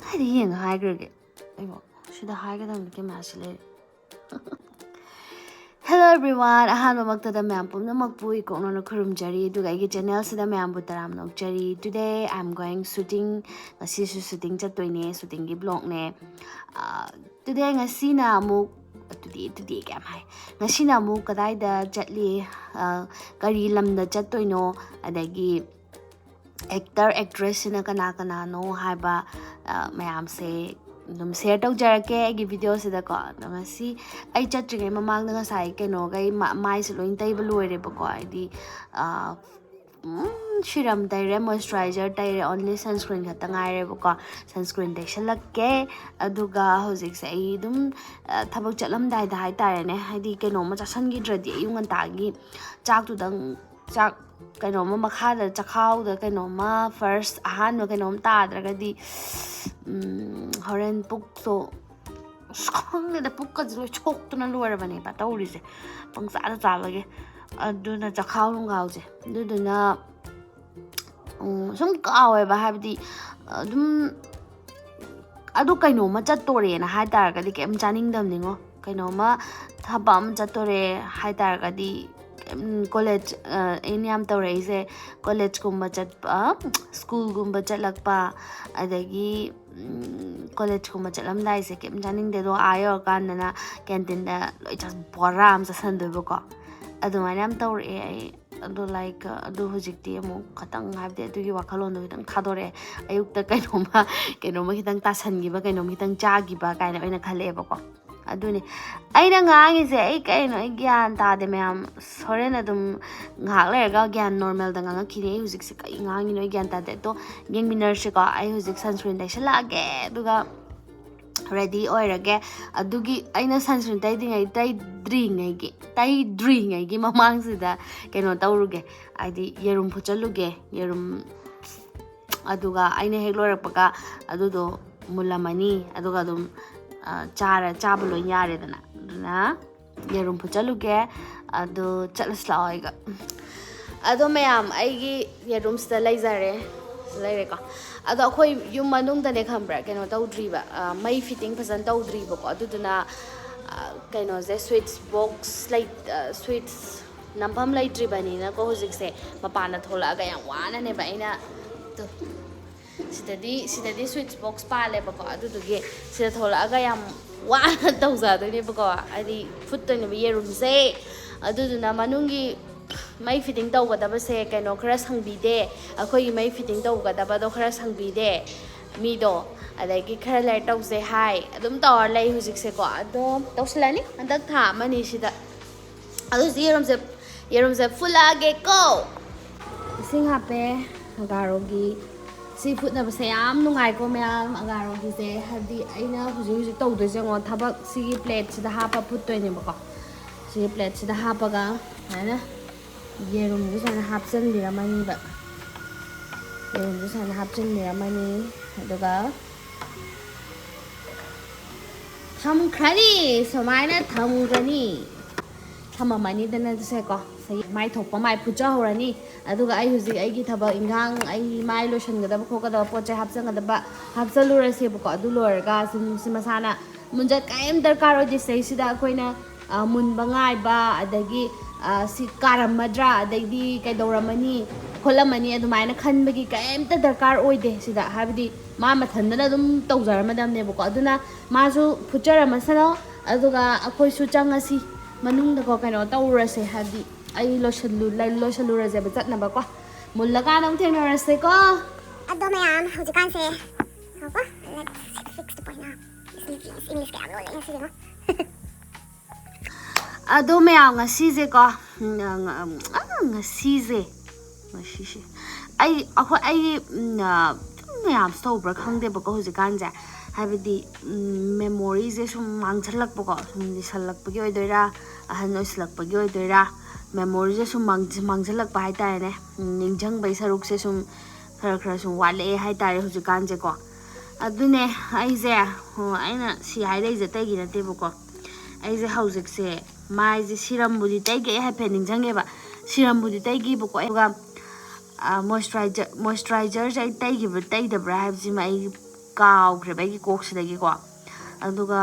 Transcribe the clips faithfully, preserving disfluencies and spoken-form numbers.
ꯀꯥꯏꯗ ꯌꯦꯡꯉ ꯍꯥꯏꯈ꯭ꯔꯒꯦ? ꯑꯩꯕꯣ, ꯁꯤꯗ ꯍꯥꯏꯒꯗꯕꯅꯤ, ꯀꯦꯃꯦꯔꯥꯁꯤ ꯂꯩꯔꯦ꯫ Hello everyone, ꯑꯍꯥꯟꯕꯃꯛꯇꯗ ꯃꯌꯥꯝ ꯄꯨꯝꯅꯃꯛꯄꯨ ꯏꯀꯣꯛꯅꯅ ꯈꯨꯔꯨꯝꯖꯔꯤ, ꯑꯗꯨꯒ ꯑꯩꯒꯤ ꯆꯦꯅꯦꯜꯁꯤꯗ ꯃꯌꯥꯝꯕꯨ ꯇꯔꯥꯝꯅ ꯑꯣꯛꯆꯔꯤ꯫ Today I am going shooting, ꯉꯁꯤꯁꯨ shooting ꯆꯠꯇꯣꯏꯅꯦ, shootingꯒꯤ vlogꯅꯦ꯫ ꯑꯥ, today, ꯉꯁꯤꯅ ꯑꯃꯨꯛ, today, today ꯀꯌꯥꯝ ꯍꯥꯏ? ꯉꯁꯤꯅ ꯑꯃꯨꯛ ꯀꯗꯥꯏꯗ ꯆꯠꯂꯤ, ꯑꯥ, ꯀꯔꯤ ꯂꯝꯗ ꯆꯠꯇꯣꯏꯅꯣ, ꯑꯗꯒꯤ actor actressꯁꯤꯅ ꯀꯅꯥ ꯀꯅꯥꯅꯣ ꯍꯥꯏꯕ, ꯑ, ꯃꯌꯥꯝꯁꯦ ꯑꯗꯨꯝ share ꯇꯧꯖꯔꯛꯀꯦ ꯑꯩꯒꯤ videoꯁꯤꯗꯀꯣ꯫ ꯑꯗꯣ ꯉꯁꯤ ꯑꯩ ꯆꯠꯇ꯭ꯔꯤꯉꯩ ꯃꯃꯥꯡꯗ ꯉꯁꯥꯏ ꯀꯩꯅꯣꯈꯩ ꯃ-, ꯃꯥꯏꯁꯦ ꯂꯣꯏ ꯇꯩꯕ ꯂꯣꯏꯔꯦꯕꯀꯣ꯫ ꯍꯥꯏꯗꯤ, ꯑ, ꯎꯝ, serum ꯇꯩꯔꯦ, moisturizer ꯇꯩꯔꯦ, only sunscreen ꯈꯛꯇ ꯉꯥꯏꯔꯦꯕꯀꯣ꯫ Sunscreen ꯇꯩꯁꯜꯂꯛꯀꯦ꯫ ꯑꯗꯨꯒ ꯍꯧꯖꯤꯛꯁꯦ ꯑꯩ ꯑꯗꯨꯝ, ꯑ, ꯊꯕꯛ ꯆꯠꯂꯝꯗꯥꯏꯗ ꯍꯥꯏꯇꯥꯔꯦꯅꯦ, ꯍꯥꯏꯗꯤ ꯀꯩꯅꯣꯝꯃ ꯆꯥꯁꯟꯈꯤꯗ꯭ꯔꯗꯤ ꯑꯌꯨꯛ ꯉꯟꯇꯥꯒꯤ ꯆꯥꯛꯇꯨꯗꯪ, ꯆꯥꯛ ꯀꯩꯅꯣꯝꯃ ꯃꯈꯥꯗ ꯆꯈꯥꯎꯗ ꯀꯩꯅꯣꯝꯃ first ꯑꯍꯥꯟꯕ ꯀꯩꯅꯣꯝ ꯇꯥꯗ꯭ꯔꯒꯗꯤ, ꯎꯝ, ꯍꯣꯔꯦꯟ ꯄꯨꯛꯇꯣ, ꯑꯁ, ꯈꯪꯗꯦꯗ, ꯄꯨꯛꯀꯁꯦ ꯂꯣꯏ ꯁꯣꯛꯇꯅ ꯂꯣꯏꯔꯕꯅꯦꯕ ꯇꯧꯔꯤꯁꯦ, ꯄꯪꯆꯥꯗ ꯆꯥꯕꯒꯤ꯫ ꯑꯗꯨꯅ ꯆꯈꯥꯎ ꯅꯨꯡꯈꯥꯎꯁꯦ, ꯑꯗꯨꯗꯨꯅ, ꯎꯝ, ꯁꯨꯝ ꯀꯥꯎꯋꯦꯕ, ꯍꯥꯏꯕꯗꯤ ꯑꯗꯨꯝ ꯑꯗꯨ ꯀꯩꯅꯣꯝꯃ ꯆꯠꯇꯣꯔꯦꯅ ꯍꯥꯏ ꯇꯥꯔꯒꯗꯤ ꯀꯩꯝ ꯆꯥꯅꯤꯡꯗꯕꯅꯤꯉꯣ꯫ ꯀꯩꯅꯣꯝꯃ ꯊꯕꯛ ꯑꯃ ꯆꯠꯇꯣꯔꯦ ꯍꯥꯏ ꯇꯥꯔꯒꯗꯤ, ꯎꯝ, college, ꯑ, ꯑꯩꯅ ꯌꯥꯝ ꯇꯧꯔꯛꯏꯁꯦ, collegeꯀꯨꯝꯕ ꯆꯠꯄ, schoolꯒꯨꯝꯕ ꯆꯠꯂꯛꯄ, ꯑꯗꯒꯤ, ꯎꯝ, collegeꯀꯨꯝꯕ ꯆꯠꯂꯝꯗꯥꯏꯁꯦ ꯀꯩꯝ ꯆꯥꯅꯤꯡꯗꯦ꯫ ꯑꯗꯣ ꯑꯥ ꯌꯧꯔꯀꯥꯟꯗꯅ canteenꯗ ꯂꯣꯏ ꯆꯥ-, ꯕꯣꯔꯥ ꯑꯃ ꯆꯥꯁꯟꯗꯣꯏꯕꯀꯣ꯫ ꯑꯗꯨꯃꯥꯏꯅ ꯌꯥꯝ ꯇꯧꯔꯛꯑꯦ ꯑꯩ꯫ ꯑꯗꯣ, like, ꯑꯗꯨ ꯍꯧꯖꯤꯛꯇꯤ ꯑꯃꯨꯛ ꯈꯇꯪ, ꯍꯥꯏꯕꯗꯤ ꯑꯗꯨꯒꯤ ꯋꯥꯈꯜꯂꯣꯟꯗꯣ ꯈꯤꯇꯪ ꯊꯥꯗꯣꯔꯛꯑꯦ꯫ ꯑꯌꯨꯛꯇ ꯀꯩꯅꯣꯝꯃ, ꯀꯩꯅꯣꯝꯃ ꯈꯤꯇꯪ ꯇꯥꯁꯟꯈꯤꯕ, ꯀꯩꯅꯣꯝ ꯈꯤꯇꯪ ꯆꯥꯈꯤꯕ ꯀꯥꯏꯅ ꯑꯣꯏꯅ ꯈꯜꯂꯛꯑꯦꯕꯀꯣ꯫ ꯑꯗꯨꯅꯤ ꯑꯩꯅ ꯉꯥꯡꯉꯤꯁꯦ꯫ ꯑꯩ ꯀꯩꯅꯣ, ꯑꯩ ꯒ꯭ꯌꯥꯟ ꯇꯥꯗꯦ ꯃꯌꯥꯝ꯫ ꯍꯣꯔꯦꯟ ꯑꯗꯨꯝ ꯉꯥꯏꯍꯥꯛ ꯂꯩꯔꯒ ꯒ꯭ꯌꯥꯟ normalꯗ ꯉꯥꯡꯉꯛꯈꯤꯅꯤ꯫ ꯑꯩ ꯍꯧꯖꯤꯛꯁꯦ ꯀꯩ ꯉꯥꯡꯉꯤꯅꯣ ꯑꯩ ꯒ꯭ꯌꯥꯟ ꯇꯥꯗꯦ꯫ ꯑꯗꯣ ꯌꯦꯡꯃꯤꯟꯅꯔꯁꯤꯀꯣ꯫ ꯑꯩ ꯍꯧꯖꯤꯛ sunscreen ꯇꯩꯁꯜꯂꯛꯑꯒꯦ, ꯑꯗꯨꯒ ready ꯑꯣꯏꯔꯒꯦ꯫ ꯑꯗꯨꯒꯤ ꯑꯩꯅ sunscreen ꯇꯩꯗ꯭ꯔꯤꯉꯩ, ꯇꯩꯗ꯭ꯔꯤꯉꯩꯒꯤ, ꯇꯩꯗ꯭ꯔꯤꯉꯩꯒꯤ ꯃꯃꯥꯡꯁꯤꯗ ꯀꯩꯅꯣ ꯇꯧꯔꯨꯒꯦ, ꯍꯥꯏꯗꯤ ꯌꯦꯔꯨꯝ ꯐꯨꯠꯆꯜꯂꯨꯒꯦ꯫ ꯌꯦꯔꯨꯝ, ꯑꯗꯨꯒ ꯑꯩꯅ ꯍꯦꯛ ꯂꯣꯏꯔꯛꯄꯒ ꯑꯗꯨꯗꯣ ꯃꯨꯜꯂꯝꯃꯅꯤ, ꯑꯗꯨꯒ ꯑꯗꯨꯝ, ꯑ, ꯆꯥꯔ-, ꯆꯥꯕ ꯂꯣꯏ ꯌꯥꯔꯦꯗꯅ꯫ ꯑꯗꯨꯅ ꯌꯦꯔꯨꯝ ꯐꯨꯠꯆꯜꯂꯨꯒꯦ꯫ ꯑꯗꯨ ꯆꯠꯂꯁꯤ ꯂꯥꯛꯑꯣ ꯑꯩꯒ꯫ ꯑꯗꯣ ꯃꯌꯥꯝ, ꯑꯩꯒꯤ ꯌꯦꯔꯨꯝꯁꯤꯗ ꯂꯩꯖꯔꯦ꯫ ꯂꯩꯔꯦꯀꯣ꯫ ꯑꯗꯣ ꯑꯩꯈꯣꯏ ꯌꯨꯝ ꯃꯅꯨꯡꯗꯅꯦ, ꯈꯪꯕ꯭ꯔꯥ, ꯀꯩꯅꯣ ꯇꯧꯗ꯭ꯔꯤꯕ, ꯑ, ꯃꯩ fitting ꯐꯖꯅ ꯇꯧꯗ꯭ꯔꯤꯕꯀꯣ꯫ ꯑꯗꯨꯗꯨꯅ, ꯑ, ꯀꯩꯅꯣꯁꯦ, switch box ꯂꯩ, ꯑ, switch ꯅꯝꯐꯝ ꯂꯩꯇ꯭ꯔꯤꯕꯅꯤꯅꯀꯣ, ꯍꯧꯖꯤꯛꯁꯦ ꯃꯄꯥꯟꯗ ꯊꯣꯛꯂꯛꯑꯒ ꯌꯥꯝ ꯋꯥꯅꯅꯦꯕ ꯑꯩꯅ, ꯇꯨ, ꯁꯤꯗꯗꯤ, ꯁꯤꯗꯗꯤ switch box ꯄꯥꯜꯂꯦꯕꯀꯣ꯫ ꯑꯗꯨꯗꯨꯒꯤ ꯁꯤꯗ ꯊꯣꯛꯂꯛꯑꯒ ꯌꯥꯝ ꯋꯥꯅ ꯇꯧꯖꯗꯣꯏꯅꯦꯕꯀꯣ, ꯍꯥꯏꯗꯤ ꯐꯨꯠꯇꯣꯏꯅꯦꯕ ꯌꯦꯔꯨꯝꯁꯦ꯫ ꯑꯗꯨꯗꯨꯅ ꯃꯅꯨꯡꯒꯤ ꯃꯩ fitting ꯇꯧꯒꯗꯕꯁꯦ ꯀꯩꯅꯣ ꯈꯔ ꯁꯪꯕꯤꯗꯦ, ꯑꯩꯈꯣꯏꯒꯤ ꯃꯩ fitting ꯇꯧꯒꯗꯕꯗꯣ ꯈꯔ ꯁꯪꯕꯤꯗꯦ ꯃꯤꯗꯣ, ꯑꯗꯒꯤ ꯈꯔ ꯂꯩꯔ ꯇꯧꯁꯦ ꯍꯥꯏ, ꯑꯗꯨꯝ ꯇꯧꯔ ꯂꯩ ꯍꯧꯖꯤꯛꯁꯦꯀꯣ꯫ ꯑꯗꯣ ꯇꯧꯁꯤꯜꯂꯅꯤ ꯍꯟꯗꯛ ꯊꯥ ꯑꯃꯅꯤ ꯁꯤꯗ꯫ ꯑꯗꯨ ꯍꯧꯖꯤꯛ ꯌꯦꯔꯨꯝꯁꯦ, ꯌꯦꯔꯨꯝꯁꯦ ꯐꯨꯠꯂꯛꯑꯒꯦꯀꯣ꯫ ꯏꯁꯤꯡ ꯍꯥꯞꯄꯦ, ꯑꯒꯥꯔꯣꯒꯤ꯫ ꯁꯤ ꯐꯨꯠꯅꯕꯁꯦ ꯌꯥꯝ ꯅꯨꯡꯉꯥꯏꯀꯣ ꯃꯌꯥꯝ, ꯑꯒꯥꯔꯣꯒꯤꯁꯦ꯫ ꯍꯥꯏꯕꯗꯤ ꯑꯩꯅ ꯍꯧꯖꯤꯛ ꯍꯧꯖꯤꯛ ꯇꯧꯗꯣꯏꯁꯦ, ꯌꯦꯡꯉꯣ, ꯊꯕꯛ ꯁꯤꯒꯤ plateꯁꯤꯗ ꯍꯥꯞꯄ ꯐꯨꯠꯇꯣꯏꯅꯦꯕꯀꯣ꯫ ꯁꯤꯒꯤ plateꯁꯤꯗ ꯍꯥꯞꯄꯒ ꯁꯨꯃꯥꯏꯅ ꯌꯦꯔꯨꯝꯁꯦ ꯁꯨꯃꯥꯏꯅ ꯍꯥꯞꯆꯤꯟꯕꯤꯔꯝꯃꯅꯤꯕ꯫ ꯌꯦꯔꯨꯝꯁꯦ ꯁꯨꯃꯥꯏꯅ ꯍꯥꯞꯆꯤꯟꯕꯤꯔꯝꯃꯅꯤ꯫ ꯑꯗꯨꯒ ꯊꯝꯈ꯭ꯔꯅꯤ, ꯁꯨꯃꯥꯏꯅ ꯊꯝꯈ꯭ꯔꯅꯤ꯫ ꯊꯝꯃꯝꯃꯅꯤꯗꯅ ꯁꯦꯀꯣ, ꯁꯤ ꯃꯥꯏ ꯊꯣꯛꯄ ꯃꯥꯏ ꯐꯨꯠꯆꯍꯧꯔꯅꯤ꯫ ꯑꯗꯨꯒ ꯑꯩ ꯍꯧꯖꯤꯛ ꯑꯩꯒꯤ ꯊꯕꯛ ꯏꯟꯈꯥꯡ, ꯑꯩ ꯃꯥꯏ ꯂꯣꯏꯁꯤꯟꯒꯗꯕ ꯈꯣꯠꯀꯗꯕ ꯄꯣꯠ ꯆꯩ ꯍꯥꯞꯆꯤꯟꯒꯗꯕ ꯍꯥꯞꯆꯜꯂꯨꯔꯁꯦꯕꯀꯣ꯫ ꯑꯗꯨ ꯂꯣꯏꯔꯒ ꯁꯨꯝ ꯁꯤ ꯃꯁꯥꯅ ꯃꯨꯟꯖ ꯀꯔꯤꯝ ꯗꯔꯀꯥꯔ ꯑꯣꯏꯗꯦ꯫ ꯁꯤꯗꯩꯁꯤꯗ ꯑꯩꯈꯣꯏꯅ, ꯑ, ꯃꯨꯟꯕ ꯉꯥꯏꯕ, ꯑꯗꯒꯤ, ꯑ, ꯁꯤ ꯀꯥꯔꯝꯃꯗ꯭ꯔꯥ, ꯑꯗꯩꯗꯤ ꯀꯩꯗꯧꯔꯝꯃꯅꯤ, ꯈꯣꯠꯂꯝꯃꯅꯤ, ꯑꯗꯨꯃꯥꯏꯅ ꯈꯟꯕꯒꯤ ꯀꯔꯤꯝꯇ ꯗꯔꯀꯥꯔ ꯑꯣꯏꯗꯦ ꯁꯤꯗ꯫ ꯍꯥꯏꯕꯗꯤ ꯃꯥ ꯃꯊꯟꯗꯅ ꯑꯗꯨꯝ ꯇꯧꯖꯔꯝꯃꯗꯕꯅꯦꯕꯀꯣ꯫ ꯑꯗꯨꯅ ꯃꯥꯁꯨ ꯐꯨꯠꯆꯔꯝꯃꯁꯅꯣ, ꯑꯗꯨꯒ ꯑꯩꯈꯣꯏꯁꯨ ꯆꯪꯉꯁꯤ ꯃꯅꯨꯡꯗꯀꯣ, ꯀꯩꯅꯣ ꯇꯧꯔꯨꯔꯁꯦ, ꯍꯥꯏꯕꯗꯤ ꯑꯩ ꯂꯣꯏꯁꯜꯂꯨ-, ꯂꯣꯏꯁꯜꯂꯨꯔꯁꯦꯕ ꯆꯠꯅꯕꯀꯣ꯫ ꯃꯨꯜꯂꯀꯥꯟꯗ ꯑꯃꯨꯛ ꯊꯦꯡꯅꯔꯁꯦꯀꯣ꯫ ꯑꯗꯣ ꯃꯌꯥꯝ, ꯍꯧꯖꯤꯛꯀꯥꯟꯁꯦ, ꯉꯥꯏꯈꯣꯀꯣ, let's fix the point now. English, English ꯀꯌꯥꯝ ꯂꯣꯜꯂꯦ ꯉꯁꯤꯗꯤ, ꯌꯦꯡꯉꯣ꯫ ꯑꯗꯣ ꯃꯌꯥꯝ, ꯉꯁꯤꯁꯦꯀꯣ, ꯎꯝ, ꯑ, ꯉ-, ꯑ, ꯉꯁꯤꯁꯦ, ꯉꯁꯤꯁꯦ ꯑꯩ, ꯑꯩꯈꯣꯏ, ꯑꯩꯒꯤ, ꯎꯝ, ꯑ, ꯁꯨꯝ ꯃꯌꯥꯝꯁꯨ ꯇꯧꯕ꯭ꯔꯥ ꯈꯪꯗꯦꯕꯀꯣ ꯍꯧꯖꯤꯛꯀꯥꯟꯁꯦ, ꯍꯥꯏꯕꯗꯤ, ꯎꯝ, memoryꯁꯦ ꯁꯨꯝ ꯃꯥꯡꯁꯜꯂꯛꯄꯀꯣ, ꯁꯨꯝ ꯂꯤꯁꯜꯂꯛꯄꯒꯤ ꯑꯣꯏꯗꯣꯏꯔꯥ, ꯑꯍꯟ ꯑꯣꯏꯁꯜꯂꯛꯄꯒꯤ ꯑꯣꯏꯗꯣꯏꯔꯥ, memoryꯁꯦ ꯁꯨꯝ ꯃꯥꯡ-, ꯃꯥꯡꯁꯜꯂꯛꯄ ꯍꯥꯏꯇꯥꯔꯦꯅꯦ꯫ ꯎꯝ, ꯅꯤꯡꯁꯤꯡꯕꯒꯤ ꯁꯔꯨꯛꯁꯦ ꯁꯨꯝ ꯈꯔ ꯈꯔ ꯁꯨꯝ ꯋꯥꯠꯂꯛꯑꯦ ꯍꯥꯏꯇꯥꯔꯦ ꯍꯧꯖꯤꯛꯀꯥꯟꯁꯦꯀꯣ꯫ ꯑꯗꯨꯅꯦ ꯑꯩꯁꯦ, ꯑꯣ, ꯑꯩꯅ ꯁꯤ ꯍꯥꯏꯔꯛꯏꯁꯦ ꯑꯇꯩꯒꯤ ꯅꯠꯇꯦꯕꯀꯣ꯫ ꯑꯩꯁꯦ ꯍꯧꯖꯤꯛꯁꯦ ꯃꯥꯏꯁꯦ ꯁꯤꯔꯝꯕꯨꯗꯤ ꯇꯩꯒꯦ, ꯑꯩ ꯍꯥꯏꯐꯦꯠ ꯅꯤꯡꯁꯤꯡꯉꯦꯕ, ꯁꯤꯔꯝꯕꯨꯗꯤ ꯇꯩꯒꯤꯕꯀꯣ꯫ ꯑꯗꯨꯒ ꯃꯣꯏꯆꯔꯥꯏꯖꯔ ꯃꯣꯏꯆꯔꯥꯏꯖꯔꯁꯦ ꯑꯩ ꯇꯩꯈꯤꯕ꯭ꯔꯥ ꯇꯩꯗꯕ꯭ꯔꯥ ꯍꯥꯏꯕꯁꯤꯃ ꯑꯩ ꯀꯥꯎꯈ꯭ꯔꯦꯕ ꯑꯩꯒꯤ ꯀꯣꯛꯁꯤꯗꯒꯤꯀꯣ꯫ ꯑꯗꯨꯒ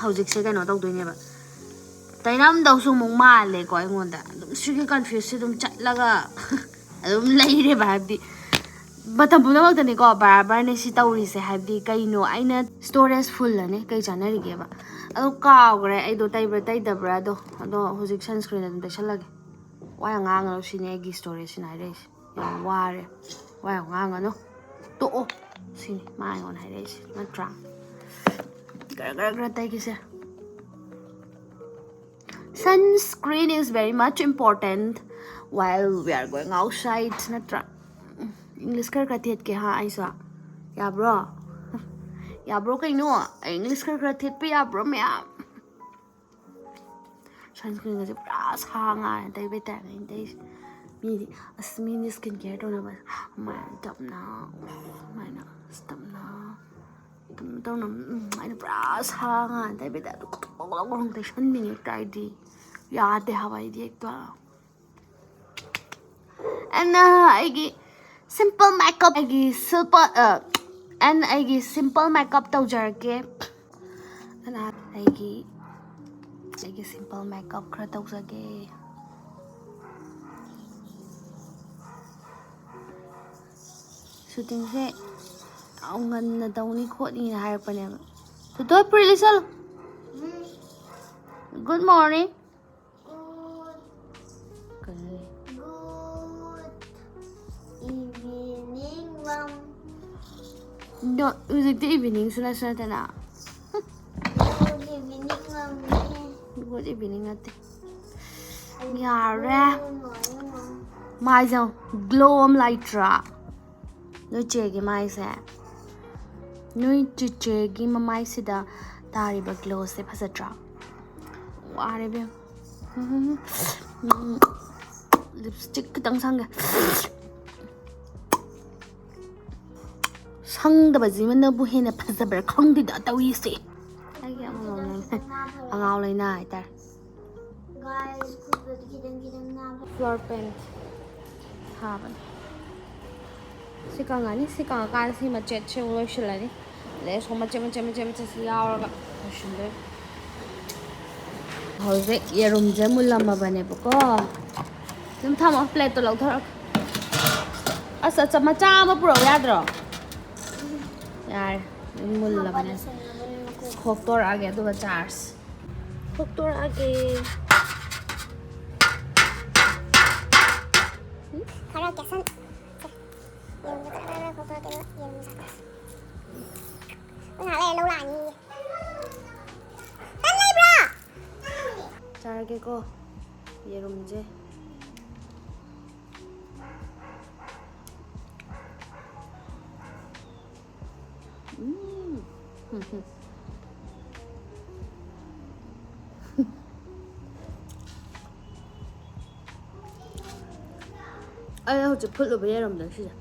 ꯍꯧꯖꯤꯛꯁꯦ ꯀꯩꯅꯣ ꯇꯧꯗꯣꯏꯅꯦꯕ, ꯇꯩꯔꯝꯗꯧꯁꯨ ꯑꯃꯨꯛ ꯃꯥꯜꯂꯦꯀꯣ꯫ ꯑꯩꯉꯣꯟꯗ ꯑꯗꯨꯝ ꯁꯤꯒꯤ ꯀꯟꯐ꯭ꯌꯨꯁꯁꯦ ꯑꯗꯨꯝ ꯆꯠꯂꯒ ꯑꯗꯨꯝ ꯂꯩꯔꯦꯕ꯫ ꯍꯥꯏꯕꯗꯤ ꯃꯇꯝ ꯄꯨꯝꯅꯃꯛꯇꯅꯤꯀꯣ ꯕꯔꯥꯕꯔꯅꯦ ꯁꯤ ꯇꯧꯔꯤꯁꯦ꯫ ꯍꯥꯏꯕꯗꯤ ꯀꯩꯅꯣ, ꯑꯩꯅ ꯁ꯭ꯇꯣꯔꯦꯖ ꯐꯨꯜꯂꯅꯤ, ꯀꯩ ꯆꯥꯟꯅꯔꯤꯒꯦꯕ? ꯑꯗꯣ ꯀꯥꯎꯈ꯭ꯔꯦ ꯑꯩꯗꯣ ꯇꯩꯕ꯭ꯔꯥ ꯇꯩꯗꯕ꯭ꯔꯥ꯫ ꯑꯗꯣ ꯑꯗꯣ ꯍꯧꯖꯤꯛ ꯁꯟꯁꯀ꯭ꯔꯤꯟ ꯑꯗꯨꯝ ꯇꯩꯁꯜꯂꯒꯦ꯫ ꯋꯥ ꯌꯥꯝ ꯉꯥꯡꯉꯅꯨ, ꯁꯤꯅꯤ ꯑꯩꯒꯤ ꯁ꯭ꯇꯣꯔꯦꯖꯁꯤꯅ ꯍꯥꯏꯔꯛꯏꯁꯦ꯫ ꯌꯥꯝ ꯋꯥꯔꯦ, ꯋꯥ ꯌꯥꯝ ꯉꯥꯡꯉꯅꯨ, ꯇꯣꯛꯑꯣ, ꯁꯤꯅꯤ ꯃꯥ ꯑꯩꯉꯣꯟꯗ ꯍꯥꯏꯔꯛꯏꯁꯦ, ꯅꯠꯇ꯭ꯔꯥ? ꯒꯔ ꯒꯔ ꯒꯔ ꯇꯩꯒꯤꯁꯦ꯫ Sunscreen is very much important while we are going outside, ꯅꯠꯇ꯭ꯔꯥ? ꯏꯪꯂꯤꯁ ꯈꯔ ꯈꯔ ꯊꯦꯠꯀꯦ ꯍꯥ ꯑꯩꯁꯨ꯫ ꯌꯥꯕ꯭ꯔꯣ? ꯌꯥꯕ꯭ꯔꯣ ꯀꯩꯅꯣ? ꯏꯪꯂꯤꯁ ꯈꯔ ꯈꯔ ꯊꯦꯠꯄ ꯌꯥꯕ꯭ꯔꯣ ꯃꯌꯥꯝ? ꯁꯟꯁꯀ꯭ꯔꯤꯟꯒꯁꯦ ꯄꯨꯔꯥ ꯁꯥ ꯉꯥꯅ ꯇꯩꯕꯩ ꯇꯥꯏꯞꯅꯦ ꯑꯩꯅ ꯇꯩꯁꯦ꯫ ꯃꯤꯗꯤ ꯑꯁ ꯃꯤꯗꯤ ꯁ꯭ꯀꯤꯟ ꯀꯦꯌꯔ ꯇꯧꯅꯕ ꯑꯗꯨꯃꯥꯏꯅ ꯇꯞꯅ, ꯑꯗꯨꯃꯥꯏꯅ ꯑꯁ ꯇꯞꯅ ꯑꯗꯨꯝ ꯇꯧꯅ꯫ ꯎꯝ, ꯑꯩꯅ ꯄꯨꯔꯥ ꯁꯥ ꯉꯥꯅ ꯇꯩꯕꯩ ꯇꯥꯏꯞꯇ ꯒ꯭ꯔꯣꯡ ꯒ꯭ꯔꯣꯡ ꯇꯩꯁꯟꯅꯤꯡꯉꯦ ꯍꯦꯛꯇ ꯑꯩꯗꯤ꯫ ꯌꯥꯗꯦ ꯍꯥꯏꯕ ꯑꯩꯗꯤ ꯍꯦꯛꯇ꯫ ꯑꯦꯟ ꯑꯩꯒꯤ ꯁꯤꯝꯄꯜ ꯃꯦꯀꯞ ꯑꯩꯒꯤ ꯁꯤꯝꯄꯜ ꯑꯦꯟ ꯑꯩꯒꯤ ꯁꯤꯝꯄꯜ ꯃꯦꯀꯞ ꯇꯧꯖꯔꯛꯀꯦ꯫ ꯑꯩꯒꯤ ꯑꯩꯒꯤ ꯁꯤꯝꯄꯜ ꯃꯦꯀꯞ ꯈꯔ ꯇꯧꯖꯒꯦ꯫ ꯁꯨꯇꯤꯡꯁꯦ ꯌꯥꯝ ꯉꯟꯅ ꯇꯧꯅꯤ ꯈꯣꯠꯅꯤꯅ ꯍꯥꯏꯔꯛꯄꯅꯦꯕ꯫ ꯇꯨꯇꯣꯏ ꯐꯨꯔꯤꯠ ꯂꯤꯠꯁꯜꯂꯨ꯫ Good morning꯫ ꯀꯔꯤ? Good evening, ma'am. ꯅꯣ, ꯍꯧꯖꯤꯛꯇꯤ ꯏꯚꯤꯅꯤꯡꯁꯨ ꯅꯠꯁꯨ ꯅꯠꯇꯅ꯫ Good evening, ma'am. Good evening ꯅꯠꯇꯦ꯫ ꯌꯥꯔꯦ꯫ Good morning, ma'am. ꯃꯥꯏꯁꯦ ꯒ꯭ꯂꯣ ꯑꯃ ꯂꯩꯇ꯭ꯔꯥ? ꯅꯣꯏ ꯆꯦꯒꯤ ꯃꯥꯏꯁꯦ, ꯅꯣꯏ ꯆꯤꯆꯦꯒꯤ ꯃꯃꯥꯏꯁꯤꯗ ꯇꯥꯔꯤꯕ ꯒ꯭ꯂꯣꯁꯦ ꯐꯖꯗ꯭ꯔꯥ? ꯋꯥꯔꯦ ꯏꯕꯦꯝ꯫ ꯎꯝ, ꯎꯝ, ꯂꯤꯞꯁꯇꯤꯛ ꯈꯤꯇꯪ ꯁꯪꯒꯦ꯫ ꯁꯪꯗꯕꯁꯤꯃꯅꯕꯨ ꯍꯦꯟꯅ ꯐꯖꯕ꯭ꯔꯥ ꯈꯪꯗꯦꯗ ꯇꯧꯔꯤꯁꯦ꯫ ꯑꯩꯒꯤ ꯑꯃꯃꯝ ꯂꯩ꯫ ꯑꯉꯥꯎ ꯂꯩꯅꯥ ꯍꯥꯏꯇꯥꯔꯦ꯫ Guys, ꯈꯨꯠꯄꯨꯗꯤ ꯈꯤꯇꯪ ꯈꯤꯇꯪ ꯅꯥꯕ꯫ Floor paint꯫ ꯊꯥꯕꯅꯦ꯫ ꯁꯤ ꯀꯪꯉꯅꯤ꯫ ꯁꯤ ꯀꯪꯉꯀꯥꯟꯗ ꯁꯤ ꯃꯆꯦꯠꯁꯦ ꯑꯃꯨꯛ ꯂꯣꯏꯁꯤꯜꯂꯅꯤ꯫ ꯑꯗꯩ ꯑꯁꯣꯝ ꯃꯆꯦꯠ ꯃꯆꯦꯠ ꯃꯆꯦꯠ ꯃꯆꯦꯠꯁꯤ ꯌꯥꯎꯔꯒ ꯂꯣꯏꯁꯤꯟꯗꯣꯏꯅꯤ꯫ ꯍꯧꯖꯤꯛ ꯌꯦꯔꯨꯝꯁꯦ ꯃꯨꯜꯂꯝꯃꯕꯅꯦꯕꯀꯣ꯫ ꯑꯗꯨꯝ ꯊꯝꯃꯣ, ꯄ꯭ꯂꯦꯠꯇꯣ ꯂꯧꯊꯣꯔꯛꯑꯣ꯫ ꯑꯁ, ꯑꯆꯥ, ꯃꯆꯥ ꯑꯃ ꯄꯨꯔꯛꯎ ꯌꯥꯗ꯭ꯔꯣ? ꯌꯥꯔꯦ, ꯑꯗꯨꯝ ꯃꯨꯜꯂꯕꯅꯦ꯫ ꯈꯣꯛꯇꯣꯔꯛꯑꯒꯦ ꯑꯗꯨꯒ ꯆꯥꯔꯁꯤ꯫ ꯈꯣꯛꯇꯣꯔꯛꯑꯒꯦ꯫ ꯈꯔ ꯀꯦꯁꯟ-, ꯁꯦ, ꯌꯦꯔꯨꯝꯁꯦ ꯈꯔ ꯈꯔ ꯈꯣꯛꯇꯣꯔꯛꯀꯦ ꯑꯗꯨꯒ ꯌꯦꯔꯨꯝꯁꯦ ꯉꯥꯏꯍꯥꯛ ꯂꯩꯔ ꯂꯧ ꯂꯥꯛꯑꯅꯤ꯫ ꯇꯟ ꯂꯩꯕ꯭ꯔꯣ? ꯆꯥꯔꯒꯦꯀꯣ ꯌꯦꯔꯨꯝꯁꯦ꯫ ꯎꯝ꯫ ꯑꯩ ꯍꯧꯖꯤꯛ ꯐꯨꯠꯂꯨꯕ ꯌꯦꯔꯨꯝꯗꯣ ꯁꯤꯁꯦ꯫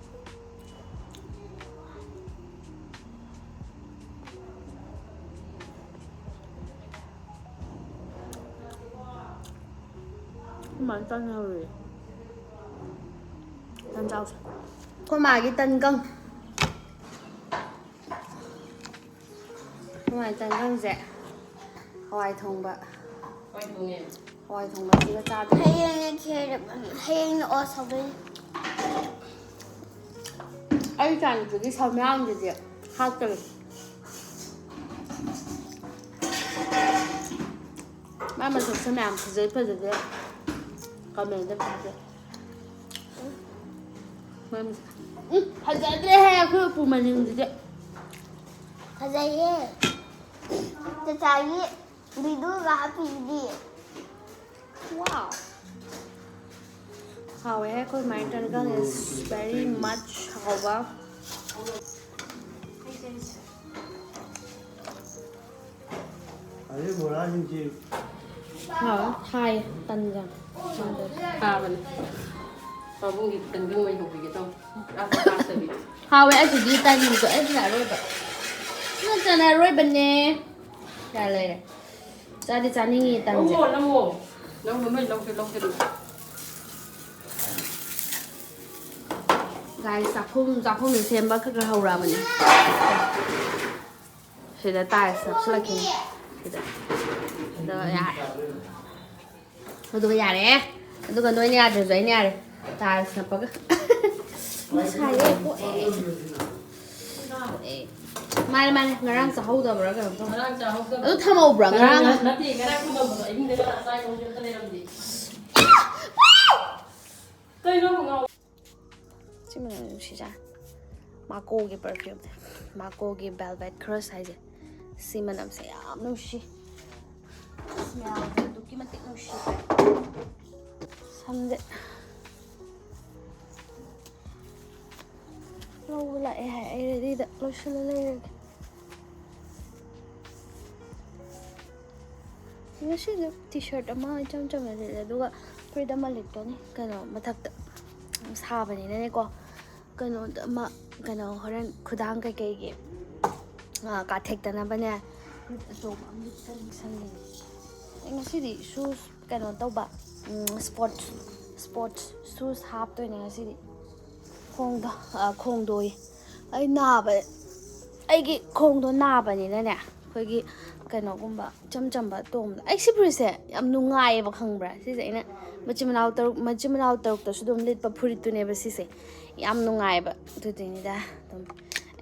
ꯑꯗꯨꯃꯥꯏꯅ ꯆꯥꯅꯤꯡꯍꯧꯔꯦ꯫ ꯇꯟ ꯆꯥꯎꯁꯦ꯫ ꯑꯩꯈꯣꯏ ꯃꯥꯒꯤ ꯇꯟꯒꯪ꯫ ꯑꯩꯈꯣꯏ ꯃꯥꯒꯤ ꯇꯟꯒꯪꯁꯦ ꯍꯋꯥꯏ ꯊꯣꯡꯕ꯫ ꯍꯋꯥꯏ ꯊꯣꯡꯉꯦ꯫ ꯍꯋꯥꯏ ꯊꯣꯡꯕꯁꯤꯒ ꯆꯥꯗꯣꯏꯅꯦ꯫ ꯍꯌꯦꯡ ꯈꯦꯔ-, ꯍꯌꯦꯡ ꯑꯣ ꯁꯧꯒ꯭ꯔꯤ꯫ ꯑꯩ ꯆꯥꯅꯤꯡꯕꯒꯤ ꯁꯧꯃꯌꯥꯝꯗꯨꯗꯤ ꯍꯥꯞꯇꯔꯦ꯫ ꯃꯥꯏ ꯃꯁꯛꯁꯦ ꯃꯌꯥꯝ ꯐꯖꯩ ꯐꯖꯗꯦ ꯀꯃꯦꯟꯗ ꯍꯥꯏꯕꯤꯔꯛꯑꯣ꯫ ꯃꯥꯏ ꯃꯁꯛ-, ꯎꯝ, ꯐꯖꯗ꯭ꯔꯦꯍꯦ ꯑꯩꯈꯣꯏ ꯎꯄꯨ ꯃꯅꯤꯡꯗꯨꯗꯤ꯫ ꯐꯖꯩꯌꯦ꯫ ꯆꯆꯥꯒꯤ ꯚꯤꯗꯨꯒ ꯍꯥꯞꯄꯤꯗꯨꯗꯤ꯫ Wow꯫ ꯍꯥꯎꯋꯦ, ꯑꯩꯈꯣꯏ ꯃꯥꯏ ꯇꯟꯒꯪ is very much ꯍꯥꯎꯕ꯫ ꯑꯗꯩ ꯕꯣꯔꯥꯁꯤꯡꯁꯤ ꯍꯥꯎꯋꯦ, ꯊꯥꯏ ꯇꯟꯒꯪ꯫ ꯊꯥꯕꯅꯦ꯫ ꯄꯥꯕꯨꯡꯒꯤ ꯇꯟꯒꯪ ꯑꯣꯏꯅ ꯍꯧꯕꯤꯒꯦ ꯇꯧꯕ꯫ ꯄꯨꯔꯥ ꯄꯥꯛꯇꯕꯤ꯫ ꯍꯥꯎꯋꯦ, ꯑꯩꯒꯤꯗꯤ ꯇꯟꯒꯤꯗꯣ ꯑꯩꯒꯤꯅ ꯑꯔꯣꯏꯕ꯫ ꯅꯠꯇꯅ ꯑꯔꯣꯏꯕꯅꯦ꯫ ꯀꯌꯥ ꯂꯩꯔꯦ? ꯆꯥꯗꯤ ꯆꯥꯅꯤꯡꯉꯤ ꯇꯟꯁꯦ꯫ ꯂꯧꯑꯣ, ꯂꯧꯑꯣ꯫ ꯂꯧꯔꯣ, ꯅꯣꯏ ꯂꯧꯒꯦ, ꯂꯧꯒꯦ ꯑꯗꯨꯝ꯫ ꯇꯥꯏꯜꯁ ꯆꯥꯛꯈꯨꯝ ꯆꯥꯛꯈꯨꯝꯗ ꯁꯦꯝꯕ ꯈꯔ ꯈꯔ ꯍꯧꯔꯛꯑꯕꯅꯦ꯫ ꯁꯤꯗ ꯇꯥꯏꯜꯁ ꯅꯞꯁꯤꯜꯂꯛꯈꯤꯅꯤ꯫ ꯁꯤꯗ꯫ ꯑꯗꯣ ꯌꯥꯔꯦ꯫ ꯑꯗꯨꯒ ꯌꯥꯔꯦ꯫ ꯑꯗꯨꯒ ꯅꯣꯏꯅ ꯌꯥꯗ꯭ꯔꯁꯨ ꯑꯩꯅ ꯌꯥꯔꯦ꯫ ꯇꯥꯏꯜꯁ ꯅꯞꯄꯒ꯫ ꯉꯁꯥꯏ ꯄꯣꯛꯑꯦ꯫ ꯄꯣꯛꯑꯦ꯫ ꯃꯥꯅꯦ, ꯃꯥꯅꯦ꯫ ꯉꯔꯥꯡ ꯆꯥꯍꯧꯗꯕ꯭ꯔꯥ ꯀꯩꯅꯣ ꯇꯧ-, ꯉꯔꯥꯡ ꯆꯥꯍꯧꯗꯕ꯫ ꯑꯗꯨ ꯊꯝꯍꯧꯕ꯭ꯔꯥ ꯉꯔꯥꯡ? ꯉꯔꯥꯡ ꯅꯠꯇꯦ, ꯉꯔꯥꯡ ꯊꯝꯍꯧꯕꯗꯣ ꯑꯍꯤꯡꯗ ꯉꯔꯥꯡ ꯆꯥꯏ ꯈꯪꯗꯦ ꯑꯝꯇ ꯂꯩꯔꯝꯗꯦ꯫ ꯀꯩꯅꯣ ꯉꯥꯎ-, ꯁꯤ ꯃꯅꯝ ꯅꯨꯡꯁꯤꯖꯥꯠꯅꯤ꯫ ꯃꯥꯀꯣꯒꯤ perfume ꯅꯦ꯫ ꯃꯥꯀꯣꯒꯤ Velvet Crush ꯍꯥꯏꯁꯦ꯫ ꯁꯤ ꯃꯅꯝꯁꯦ ꯌꯥꯝ ꯅꯨꯡꯁꯤ꯫ Smell ꯁꯦ ꯑꯗꯨꯛꯀꯤ ꯃꯇꯤꯛ ꯅꯨꯡꯁꯤꯈ꯭ꯔꯦ꯫ ꯁꯝꯁꯦ ꯂꯧꯕ ꯂꯥꯛꯑꯦ ꯍꯥꯏ꯫ ꯑꯩ ready ꯗ ꯂꯣꯏꯁꯤꯜꯂ ꯂꯩꯔꯒꯦ꯫ ꯉꯁꯤꯗꯤ T-shirt ꯑꯃ ꯏꯆꯝ ꯆꯝꯅ ꯂꯤꯠꯂꯦ, ꯑꯗꯨꯒ ꯐꯨꯔꯤꯠ ꯑꯃ ꯂꯤꯠꯀꯅꯤ꯫ ꯀꯩꯅꯣ ꯃꯊꯛꯇ ꯁꯥꯕꯅꯤꯅꯅꯦꯀꯣ, ꯀꯩꯅꯣꯗ ꯑꯃ, ꯀꯩꯅꯣ ꯍꯣꯔꯦꯟ ꯈꯨꯗꯥꯡ ꯀꯩꯀꯩꯒꯤ, ꯑ, ꯀꯥꯊꯦꯛꯇꯅꯕꯅꯦ ꯐꯨꯔꯤꯠ ꯑꯆꯧꯕ ꯑꯃ ꯂꯤꯠꯀꯅꯤ ꯁꯟꯗꯦꯅꯤ꯫ ꯑꯩ ꯉꯁꯤꯗꯤ shoes ꯀꯩꯅꯣ ꯇꯧꯕ, ꯎꯝ, sports, sports shoes ꯍꯥꯞꯇꯣꯏꯅꯦ ꯉꯁꯤꯗꯤ꯫ ꯈꯣꯡꯗꯣ, ꯑ, ꯈꯣꯡꯗꯣꯏ꯫ ꯑꯩ ꯅꯥꯕ, ꯑꯩꯒꯤ ꯈꯣꯡꯗꯣ ꯅꯥꯕꯅꯤꯅꯅꯦ, ꯑꯩꯈꯣꯏꯒꯤ ꯀꯩꯅꯣꯒꯨꯝꯕ ꯏꯆꯝ ꯆꯝꯕ ꯇꯣꯡꯕꯗ꯫ ꯑꯩ ꯁꯤ ꯐꯨꯔꯤꯠꯁꯦ ꯌꯥꯝ ꯅꯨꯡꯉꯥꯏꯌꯦꯕ, ꯈꯪꯕ꯭ꯔꯥ? ꯁꯤꯁꯦ ꯑꯩꯅ ꯃꯆꯤꯟ ꯃꯅꯥꯎ ꯇꯔꯨꯛ, ꯃꯆꯤꯟ ꯃꯅꯥꯎ ꯇꯔꯨꯛꯇꯁꯨ ꯑꯗꯨꯝ ꯂꯤꯠꯄ ꯐꯨꯔꯤꯠꯇꯨꯅꯦꯕ ꯁꯤꯁꯦ꯫ ꯌꯥꯝ ꯅꯨꯡꯉꯥꯏꯌꯦꯕ, ꯑꯗꯨꯗꯨꯏꯅꯤꯗ꯫ ꯑꯗꯨꯝ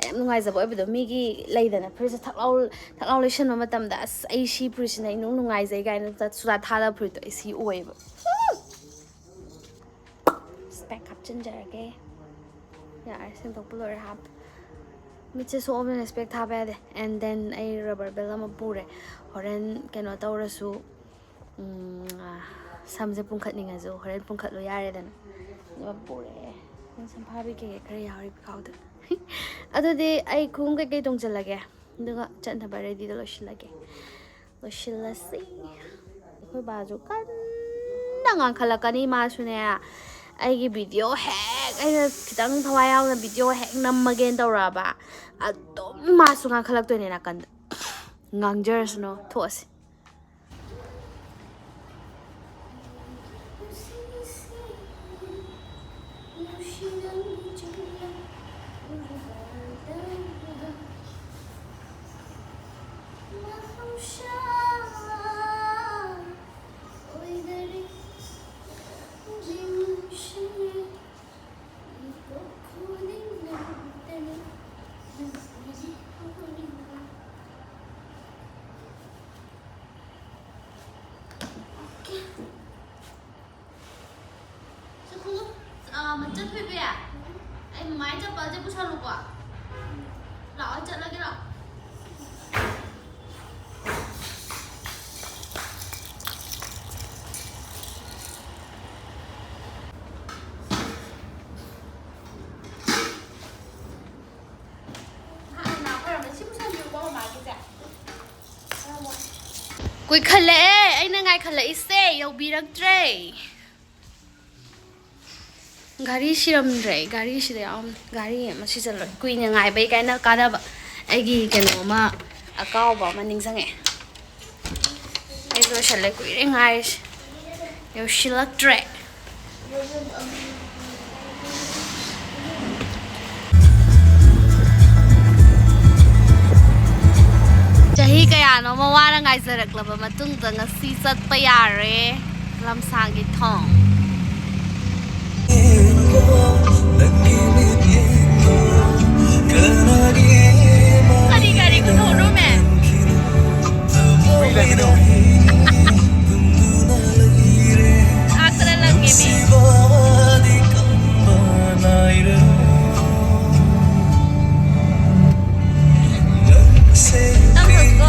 ꯌꯥꯝ ꯅꯨꯡꯉꯥꯏꯖꯕ ꯑꯣꯏꯕꯗꯣ, ꯃꯤꯒꯤ ꯂꯩꯗꯅ ꯐꯨꯔꯤꯠꯁꯦ ꯊꯛ ꯂꯥꯎ, ꯊꯛ ꯂꯥꯎ ꯂꯩꯁꯟꯕ ꯃꯇꯝꯗ, "ꯑꯁ, ꯑꯩ ꯁꯤ ꯐꯨꯔꯤꯠꯁꯤꯅ ꯏꯅꯨꯡ ꯅꯨꯡꯉꯥꯏꯖꯩ" ꯀꯥꯏꯅ ꯆꯨꯗꯥ ꯊꯥꯗꯕ ꯐꯨꯔꯤꯠꯇꯣ ꯑꯩ ꯁꯤ ꯑꯣꯏꯌꯦꯕ꯫ Spec ꯍꯥꯞꯆꯤꯟꯖꯔꯒꯦ꯫ ꯌꯥꯔꯦ, ꯁꯦꯡꯗꯣꯛꯄ ꯂꯣꯏꯔꯦ꯫ ꯍꯥꯞ-, ꯃꯤꯠꯁꯦ ꯁꯣꯛꯑꯕꯅꯤꯅ spec ꯊꯥꯕ ꯌꯥꯗꯦ꯫ And then ꯑꯩ rubber band ꯑꯃ ꯄꯨꯔꯦ꯫ ꯍꯣꯔꯦꯟ ꯀꯩꯅꯣ ꯇꯧꯔꯁꯨ, ꯎꯝ, ꯑ, ꯁꯝꯁꯦ ꯄꯨꯡꯈꯠꯅꯤꯡꯉꯁꯨ ꯍꯣꯔꯦꯟ ꯄꯨꯡꯈꯠꯂꯨ ꯌꯥꯔꯦꯗꯅ꯫ ꯑꯗꯨꯒ ꯄꯨꯔꯛꯑꯦ꯫ ꯅꯪ ꯁꯝꯐꯥꯕꯤ ꯀꯩꯀꯩ ꯈꯔ ꯌꯥꯎꯔꯤ ꯄꯤꯈꯥꯎꯗ꯫ ꯑꯗꯨꯗꯤ ꯑꯩ ꯈꯣꯡꯎꯞ ꯀꯩꯀꯩ ꯇꯣꯡꯁꯤꯜꯂꯒꯦ, ꯑꯗꯨꯒ ꯆꯠꯅꯕ ready ꯗ ꯂꯣꯏꯁꯤꯜꯂꯒꯦ꯫ ꯂꯣꯏꯁꯤꯜꯂꯁꯤ꯫ ꯑꯩꯈꯣꯏ ꯕꯥꯁꯨ ꯀꯟꯅ ꯉꯥꯡꯈꯠꯂꯛꯀꯅꯤ꯫ ꯃꯥꯁꯨꯅꯦ, ꯑꯩꯒꯤ video ꯍꯦꯛ, ꯑꯩꯅ ꯈꯤꯇꯪ ꯊꯋꯥꯏ ꯌꯥꯎꯅ video ꯍꯦꯛ ꯅꯝꯃꯒꯦꯅ ꯇꯧꯔꯛꯑꯕ, ꯑꯗꯨꯝ ꯃꯥꯁꯨ ꯉꯥꯡꯈꯠꯂꯛꯇꯣꯏꯅꯦ ꯅꯥꯀꯟꯗ꯫ ꯉꯥꯡꯖꯔꯁꯅꯨ, ꯊꯣꯛꯑꯁꯤ꯫ ꯆꯠꯈꯣ꯫ ꯑꯥ, ꯃꯆꯟ ꯊꯣꯏꯕꯤ, ꯑꯩ ꯃꯃꯥꯏ ꯆꯄꯜꯁꯦ ꯄꯨꯁꯜꯂꯨꯀꯣ꯫ ꯂꯥꯛꯑꯣ, ꯑꯩ ꯆꯠꯂꯒꯦ, ꯂꯥꯛꯑꯣ꯫ ꯍꯥꯟꯅ ꯅꯥ ꯈꯣꯏꯔꯝꯕ ꯁꯤ ꯄꯨꯁꯟꯕꯤꯌꯨꯀꯣ ꯃꯃꯥꯒꯤꯁꯦ꯫ ꯀꯨꯏꯈꯠꯂꯛꯑꯦ ꯑꯩꯅ ꯉꯥꯏꯈꯠꯂꯛꯏꯁꯦ, ꯌꯧꯕꯤꯔꯛꯇ꯭ꯔꯦ꯫ ꯘꯥꯔꯤ ꯁꯤꯔꯝꯗ꯭ꯔꯦ, ꯘꯥꯔꯤꯁꯤꯗ ꯌꯥꯎꯔꯝꯃꯦ꯫ ꯘꯥꯔꯤ ꯑꯃ ꯁꯤꯖꯜꯂꯣꯏ꯫ ꯀꯨꯏꯅ ꯉꯥꯏꯕꯩ ꯀꯥꯏꯅ ꯀꯥꯟꯅꯕ꯫ ꯑꯩꯒꯤ ꯀꯩꯅꯣ ꯑꯃ, ꯑꯀꯥꯎꯕ ꯑꯃ ꯅꯤꯡꯁꯤꯡꯉꯛꯑꯦ꯫ ꯑꯩ ꯂꯣꯏꯁꯜꯂꯦ, ꯀꯨꯏꯔꯦ ꯉꯥꯏꯔꯤꯁꯦ꯫ ꯌꯧꯁꯤꯜꯂꯛꯇ꯭ꯔꯦ꯫ ꯆꯍꯤ ꯀꯌꯥꯅꯣꯃ ꯋꯥꯅ ꯉꯥꯏꯖꯔꯛꯂꯕ ꯃꯇꯨꯡꯗ ꯉꯁꯤ ꯆꯠꯄ ꯌꯥꯔꯦ ꯂꯝꯁꯥꯡꯒꯤ ꯊꯣꯡ꯫ ꯀꯔꯤ ꯀꯔꯤ ꯄꯨꯊꯣꯛꯔꯨꯃꯦ? ꯉꯥꯛꯇꯅ ꯂꯪꯉꯦꯃꯤ꯫ ꯇꯝꯈ꯭ꯔꯣꯁꯤꯀꯣ꯫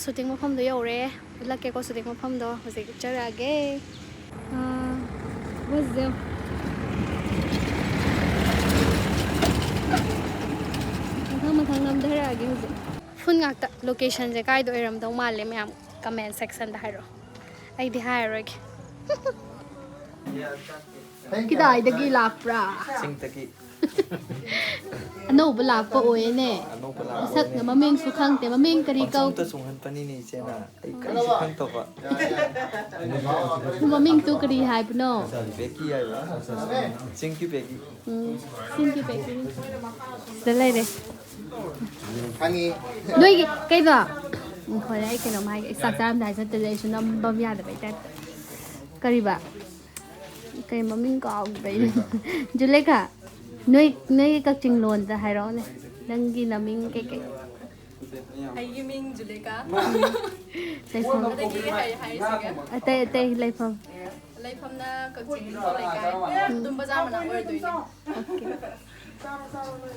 ꯁꯨꯇꯤꯡ ꯃꯐꯝꯗꯣ ꯌꯧꯔꯦ꯫ ꯎꯠꯂꯛꯀꯦꯀꯣ, ꯁꯨꯇꯤꯡ ꯃꯐꯝꯗꯣ꯫ ꯍꯧꯖꯤꯛ ꯆꯠꯆꯔꯛꯑꯒꯦ꯫ ꯑꯥ, ꯕꯁꯁꯦ ꯌꯦꯡꯉꯣ꯫ ꯃꯊꯪ ꯃꯊꯪ ꯅꯝꯊꯔꯛꯑꯒꯦ ꯍꯧꯖꯤꯛ꯫ ꯎꯐꯨꯟ ꯉꯥꯛꯇ꯫ ꯂꯣꯀꯦꯁꯟꯁꯦ ꯀꯥꯏꯗ ꯑꯣꯏꯔꯝꯗꯧ ꯃꯥꯜꯂꯦ ꯃꯌꯥꯝ? ꯀꯃꯦꯟ ꯁꯦꯛꯁꯟꯗ ꯍꯥꯏꯔꯛꯑꯣ꯫ ꯑꯩꯗꯤ ꯍꯥꯏꯔꯔꯣꯏꯒꯦ꯫ ꯀꯗꯥꯏꯗꯒꯤ ꯂꯥꯛꯄ꯭ꯔꯥ? ꯆꯤꯡꯗꯒꯤ꯫ ꯑꯅꯧꯕ ꯂꯥꯛꯄ ꯑꯣꯏꯌꯦꯅꯦ꯫ ꯑꯅꯧꯕ ꯂꯥꯛꯄ ꯃꯁꯛꯅ ꯑꯣꯏꯌꯦꯅꯦ꯫ ꯃꯃꯤꯡꯁꯨ ꯈꯪꯗꯦ꯫ ꯃꯃꯤꯡ ꯀꯔꯤ ꯀꯧ? ꯄꯪꯆꯣꯡꯗ ꯆꯣꯡꯍꯟꯕꯅꯤꯅꯦ ꯏꯆꯦꯅ꯫ ꯑꯩ ꯀꯔꯤꯁꯨ ꯈꯪꯗꯕ꯫ ꯃꯃꯤꯡꯗꯨ ꯀꯔꯤ ꯍꯥꯏꯕꯅꯣ? ꯕꯦꯀꯤ ꯍꯥꯏꯕ꯫ ꯆꯤꯡꯒꯤ ꯕꯦꯀꯤ꯫ ꯎꯝ, ꯆꯤꯡꯒꯤ ꯕꯦꯀꯤ꯫ ꯁꯤꯗ ꯂꯩꯔꯦ꯫ ꯈꯪꯉꯤ꯫ ꯅꯣꯏꯒꯤ ꯀꯩꯅꯣ? ꯎꯝ, ꯍꯣꯏ, ꯑꯩ ꯀꯩꯅꯣꯝ ꯍꯥꯏꯒꯦ꯫ ꯑꯩ ꯆꯥꯛ ꯆꯥꯔꯝꯗꯥꯏ ꯆꯠꯇ꯭ꯔꯗꯤ ꯑꯩꯁꯨ ꯅꯝꯕꯝ ꯌꯥꯗꯕꯩ ꯇꯥꯏꯞꯇ꯫ ꯀꯔꯤꯕ? ꯀꯩ ꯃꯃꯤꯡ ꯀꯥꯎꯈ꯭ꯔꯦ꯫ ꯖꯨꯂꯦꯈꯥ, ꯅꯣꯏ, ꯅꯣꯏꯒꯤ ꯀꯛꯆꯤꯡ ꯂꯣꯟꯗ ꯍꯥꯏꯔꯛꯑꯣꯅꯦ꯫ ꯅꯪꯒꯤ ꯅꯃꯤꯡ ꯀꯩꯀꯩ? ꯑꯩꯒꯤ ꯃꯤꯡ ꯖꯨꯂꯦꯈꯥ꯫ ꯂꯩꯐꯝ꯫ ꯑꯗꯒꯤ ꯍꯥꯏ-, ꯍꯥꯏꯔꯤꯁꯤꯒ꯫ ꯑꯇꯩ, ꯑꯇꯩ ꯂꯩꯐꯝ꯫ ꯂꯩꯐꯝꯅ ꯀꯛꯆꯤꯡ ꯅꯤꯡꯊꯧ ꯂꯩꯀꯥꯏ꯫ ꯎꯝ꯫ ꯑꯗꯨꯝ ꯕꯖꯥꯔ ꯃꯅꯥꯛ ꯑꯣꯏꯗꯣꯏꯅꯦ꯫ ꯑꯣꯀꯦ꯫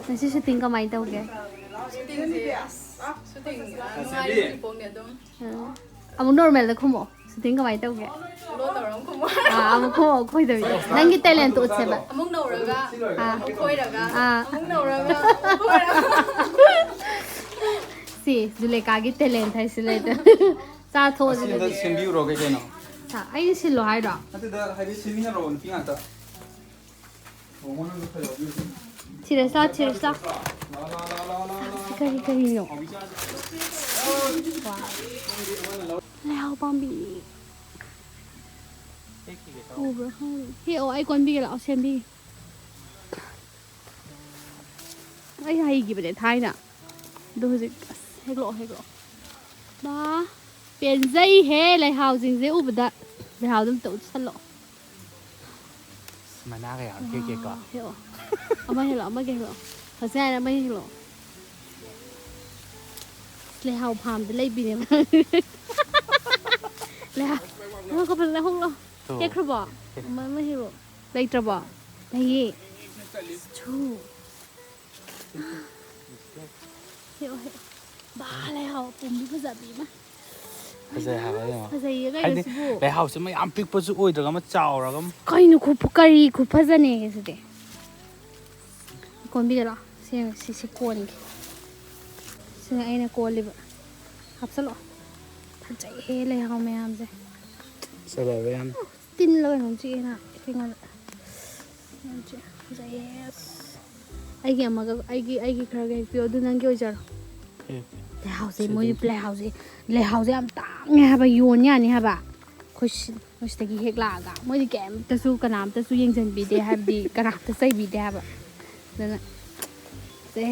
ꯉꯁꯤ ꯁꯨꯇꯤꯡ ꯀꯃꯥꯏꯅ ꯇꯧꯒꯦ? ꯁꯨꯇꯤꯡꯁꯦ, ꯑꯁ, ꯁꯨꯇꯤꯡ, ꯑ, ꯅꯨꯡꯉꯥꯏꯔꯤ ꯍꯧꯖꯤꯛꯐꯥꯎꯗꯤ ꯑꯗꯨꯝ꯫ ꯎꯝ꯫ ꯑꯃꯨꯛ ꯅꯣꯔꯃꯦꯜꯗ ꯈꯨꯝꯃꯣ꯫ ꯁꯨꯇꯤꯡ ꯀꯃꯥꯏꯅ ꯇꯧꯒꯦ? ꯂꯣꯟ ꯇꯧꯔ ꯑꯃꯨꯛ ꯈꯨꯝꯃꯣ꯫ ꯑꯥ, ꯑꯃꯨꯛ ꯈꯨꯝꯃꯣ, ꯑꯃꯨꯛ ꯈꯣꯏꯗꯕꯤꯗ꯫ ꯅꯪꯒꯤ ꯇꯦꯂꯦꯟꯠꯇꯣ ꯎꯠꯁꯦꯕ꯫ ꯑꯃꯨꯛ ꯅꯧꯔꯒ, ꯑꯥ꯫ ꯑꯃꯨꯛ ꯈꯣꯏꯔꯒ, ꯑꯥ꯫ ꯑꯃꯨꯛ ꯅꯧꯔꯒ, ꯑꯃꯨꯛ ꯈꯣꯏꯔꯒ꯫ ꯁꯤ ꯖꯨꯂꯦꯀꯥꯒꯤ ꯇꯦꯂꯦꯟꯠ ꯍꯥꯏꯁꯤ ꯂꯩꯇꯦ꯫ ꯆꯥꯊꯣꯛꯑꯁꯤ ꯑꯁꯤ ꯑꯝꯇ ꯑꯗꯨꯗꯤ꯫ ꯁꯦꯝꯕꯤꯔꯨꯔꯣ ꯀꯩ ꯀꯩꯅꯣ? ꯑꯥ, ꯑꯩꯅ ꯁꯤꯜꯂꯣ ꯍꯥꯏꯔꯣ? ꯅꯠꯇꯦꯗ, ꯍꯥꯏꯗꯤ ꯁꯦꯝꯃꯤꯟꯅꯔꯣ, ꯅꯨꯄꯤ ꯉꯥꯛꯇ꯫ ꯊꯤꯔꯁꯤ ꯂꯥꯎ, ꯊꯤꯔꯁꯤ ꯂꯥꯎ꯫ ꯁꯤ ꯀꯔꯤ ꯀꯔꯤꯅꯣ? ꯋꯥꯎ꯫ ꯂꯩꯍꯥꯎ ꯄꯥꯝꯕꯤ꯫ ꯎꯕ꯭ꯔꯥ ꯈꯪꯗꯦ꯫ ꯍꯦꯛꯑꯣ, ꯑꯩ ꯀꯣꯟꯕꯤꯒꯦ ꯂꯥꯛꯑꯣ, ꯁꯦꯝꯕꯤꯒꯦ꯫ ꯑꯩ ꯍꯩꯈꯤꯕꯅꯦ ꯊꯥꯏꯅ꯫ ꯑꯗꯣ ꯍꯧꯖꯤꯛ, ꯑꯁ, ꯍꯦꯛꯂꯛꯑꯣ, ꯍꯦꯛꯂꯛꯑꯣ꯫ ꯃꯥ, ꯄꯦꯟꯖꯩꯍꯦ ꯂꯩꯍꯥꯎꯁꯤꯡꯁꯦ ꯎꯕꯗ꯫ ꯂꯩꯍꯥꯎꯗꯣ ꯑꯝꯇ ꯎꯠꯁꯜꯂꯛꯑꯣ꯫ ꯃꯅꯥꯒ ꯌꯥꯝ ꯀꯦꯛ ꯀꯦꯛꯀꯣ꯫ ꯋꯥ, ꯍꯦꯛꯑꯣ꯫ ꯑꯃ ꯍꯦꯛꯂꯛꯑꯣ, ꯑꯃꯒ ꯍꯦꯛꯂꯛꯑꯣ꯫ ꯍꯧꯖꯤꯛ ꯍꯥꯏꯅ ꯑꯃ ꯍꯦꯛꯂꯛꯑꯣ꯫ ꯂꯩꯍꯥꯎ ꯐꯥꯝꯗ ꯂꯩꯕꯤꯅꯦꯕ꯫ ꯂꯩꯍꯥꯎ꯫ ꯂꯩꯍꯥꯎ ꯀꯣꯄꯜ ꯂꯩꯍꯧꯂꯣ꯫ ꯇꯨ꯫ ꯍꯦꯛꯈ꯭ꯔꯕꯣ? ꯑꯃ, ꯑꯃ ꯍꯦꯛꯂꯛꯑꯣ꯫ ꯂꯩꯇ꯭ꯔꯕꯣ? ꯂꯩꯌꯦ꯫ ꯇꯨ꯫ ꯍꯦꯛꯑꯣ, ꯍꯦꯛꯑꯣ꯫ ꯕꯥ, ꯂꯩꯍꯥꯎ ꯑꯄꯨꯝꯕꯤ ꯐꯖꯕꯤ ꯑꯃ꯫ ꯐꯖꯩ ꯍꯥꯏꯕ, ꯌꯦꯡꯉꯣ꯫ ꯐꯖꯩꯌꯦ ꯍꯥꯏꯗꯤ ꯀꯩꯅꯣ ꯁꯤꯕꯨ꯫ ꯂꯩꯍꯥꯎꯁꯦ ꯃꯌꯥꯝ ꯄꯤꯛꯄꯁꯨ ꯑꯣꯏꯗ꯭ꯔꯒ ꯑꯃ ꯆꯥꯎꯔꯒ ꯑꯃ꯫ ꯀꯩꯅꯣ ꯈꯨ-, ꯀꯔꯤ ꯈꯨꯐꯖꯅꯦꯒꯦ ꯁꯤꯗꯤ? ꯀꯣꯟꯕꯤꯒꯦ ꯂꯥꯛꯑꯣ꯫ ꯁꯤ ꯌꯦꯡꯉꯣ, ꯁꯤꯁꯦ ꯀꯣꯟꯒꯦ꯫ ꯁꯤꯅ ꯑꯩꯅ ꯀꯣꯜꯂꯤꯕ꯫ ꯍꯥꯞꯆꯜꯂꯛꯑꯣ꯫ ꯐꯖꯩꯍꯦ ꯂꯩꯍꯥꯎ ꯃꯌꯥꯝꯁꯦ꯫ ꯐꯖꯕ ꯌꯥꯝ꯫ ꯇꯤꯜꯂ ꯀꯩꯅꯣꯝ ꯆꯤꯛꯑꯦꯅ ꯑꯩꯉꯣꯟꯗ꯫ ꯌꯥꯝ ꯆꯤꯛꯑꯦ꯫ ꯐꯖꯩꯌꯦ꯫ ꯑꯁ꯫ ꯑꯩꯒꯤ ꯑꯃꯒ, ꯑꯩꯒꯤ, ꯑꯩꯒꯤ ꯈꯔꯒ ꯍꯦꯛ ꯄꯤꯌꯣ꯫ ꯑꯗꯨ ꯅꯪꯒꯤ ꯑꯣꯏꯖꯔꯣ꯫ ꯑꯦ, ꯂꯩꯍꯥꯎꯁꯦ, ꯁꯤ ꯃꯣꯏ ꯑꯗꯨꯝ ꯂꯩꯍꯥꯎꯁꯦ, ꯂꯩꯍꯥꯎꯁꯦ ꯌꯥꯝ ꯇꯥꯡꯉꯦ ꯍꯥꯏꯕ, ꯌꯣꯟ ꯌꯥꯅꯤ ꯍꯥꯏꯕ꯫ ꯑꯩꯈꯣꯏ ꯁꯤ-, ꯑꯩꯈꯣꯏ ꯁꯤꯗꯒꯤ ꯍꯦꯛ ꯂꯥꯛꯑꯒ ꯃꯣꯏꯗꯤ ꯀꯩꯝꯇꯁꯨ ꯀꯅꯥꯝꯇꯁꯨ ꯌꯦꯡꯁꯤꯟꯕꯤꯗꯦ, ꯍꯥꯏꯕꯗꯤ ꯀꯅꯥꯝꯇ ꯆꯩꯕꯤꯗꯦ ꯍꯥꯏꯕ꯫ ꯑꯗꯨꯅ ꯁꯦ,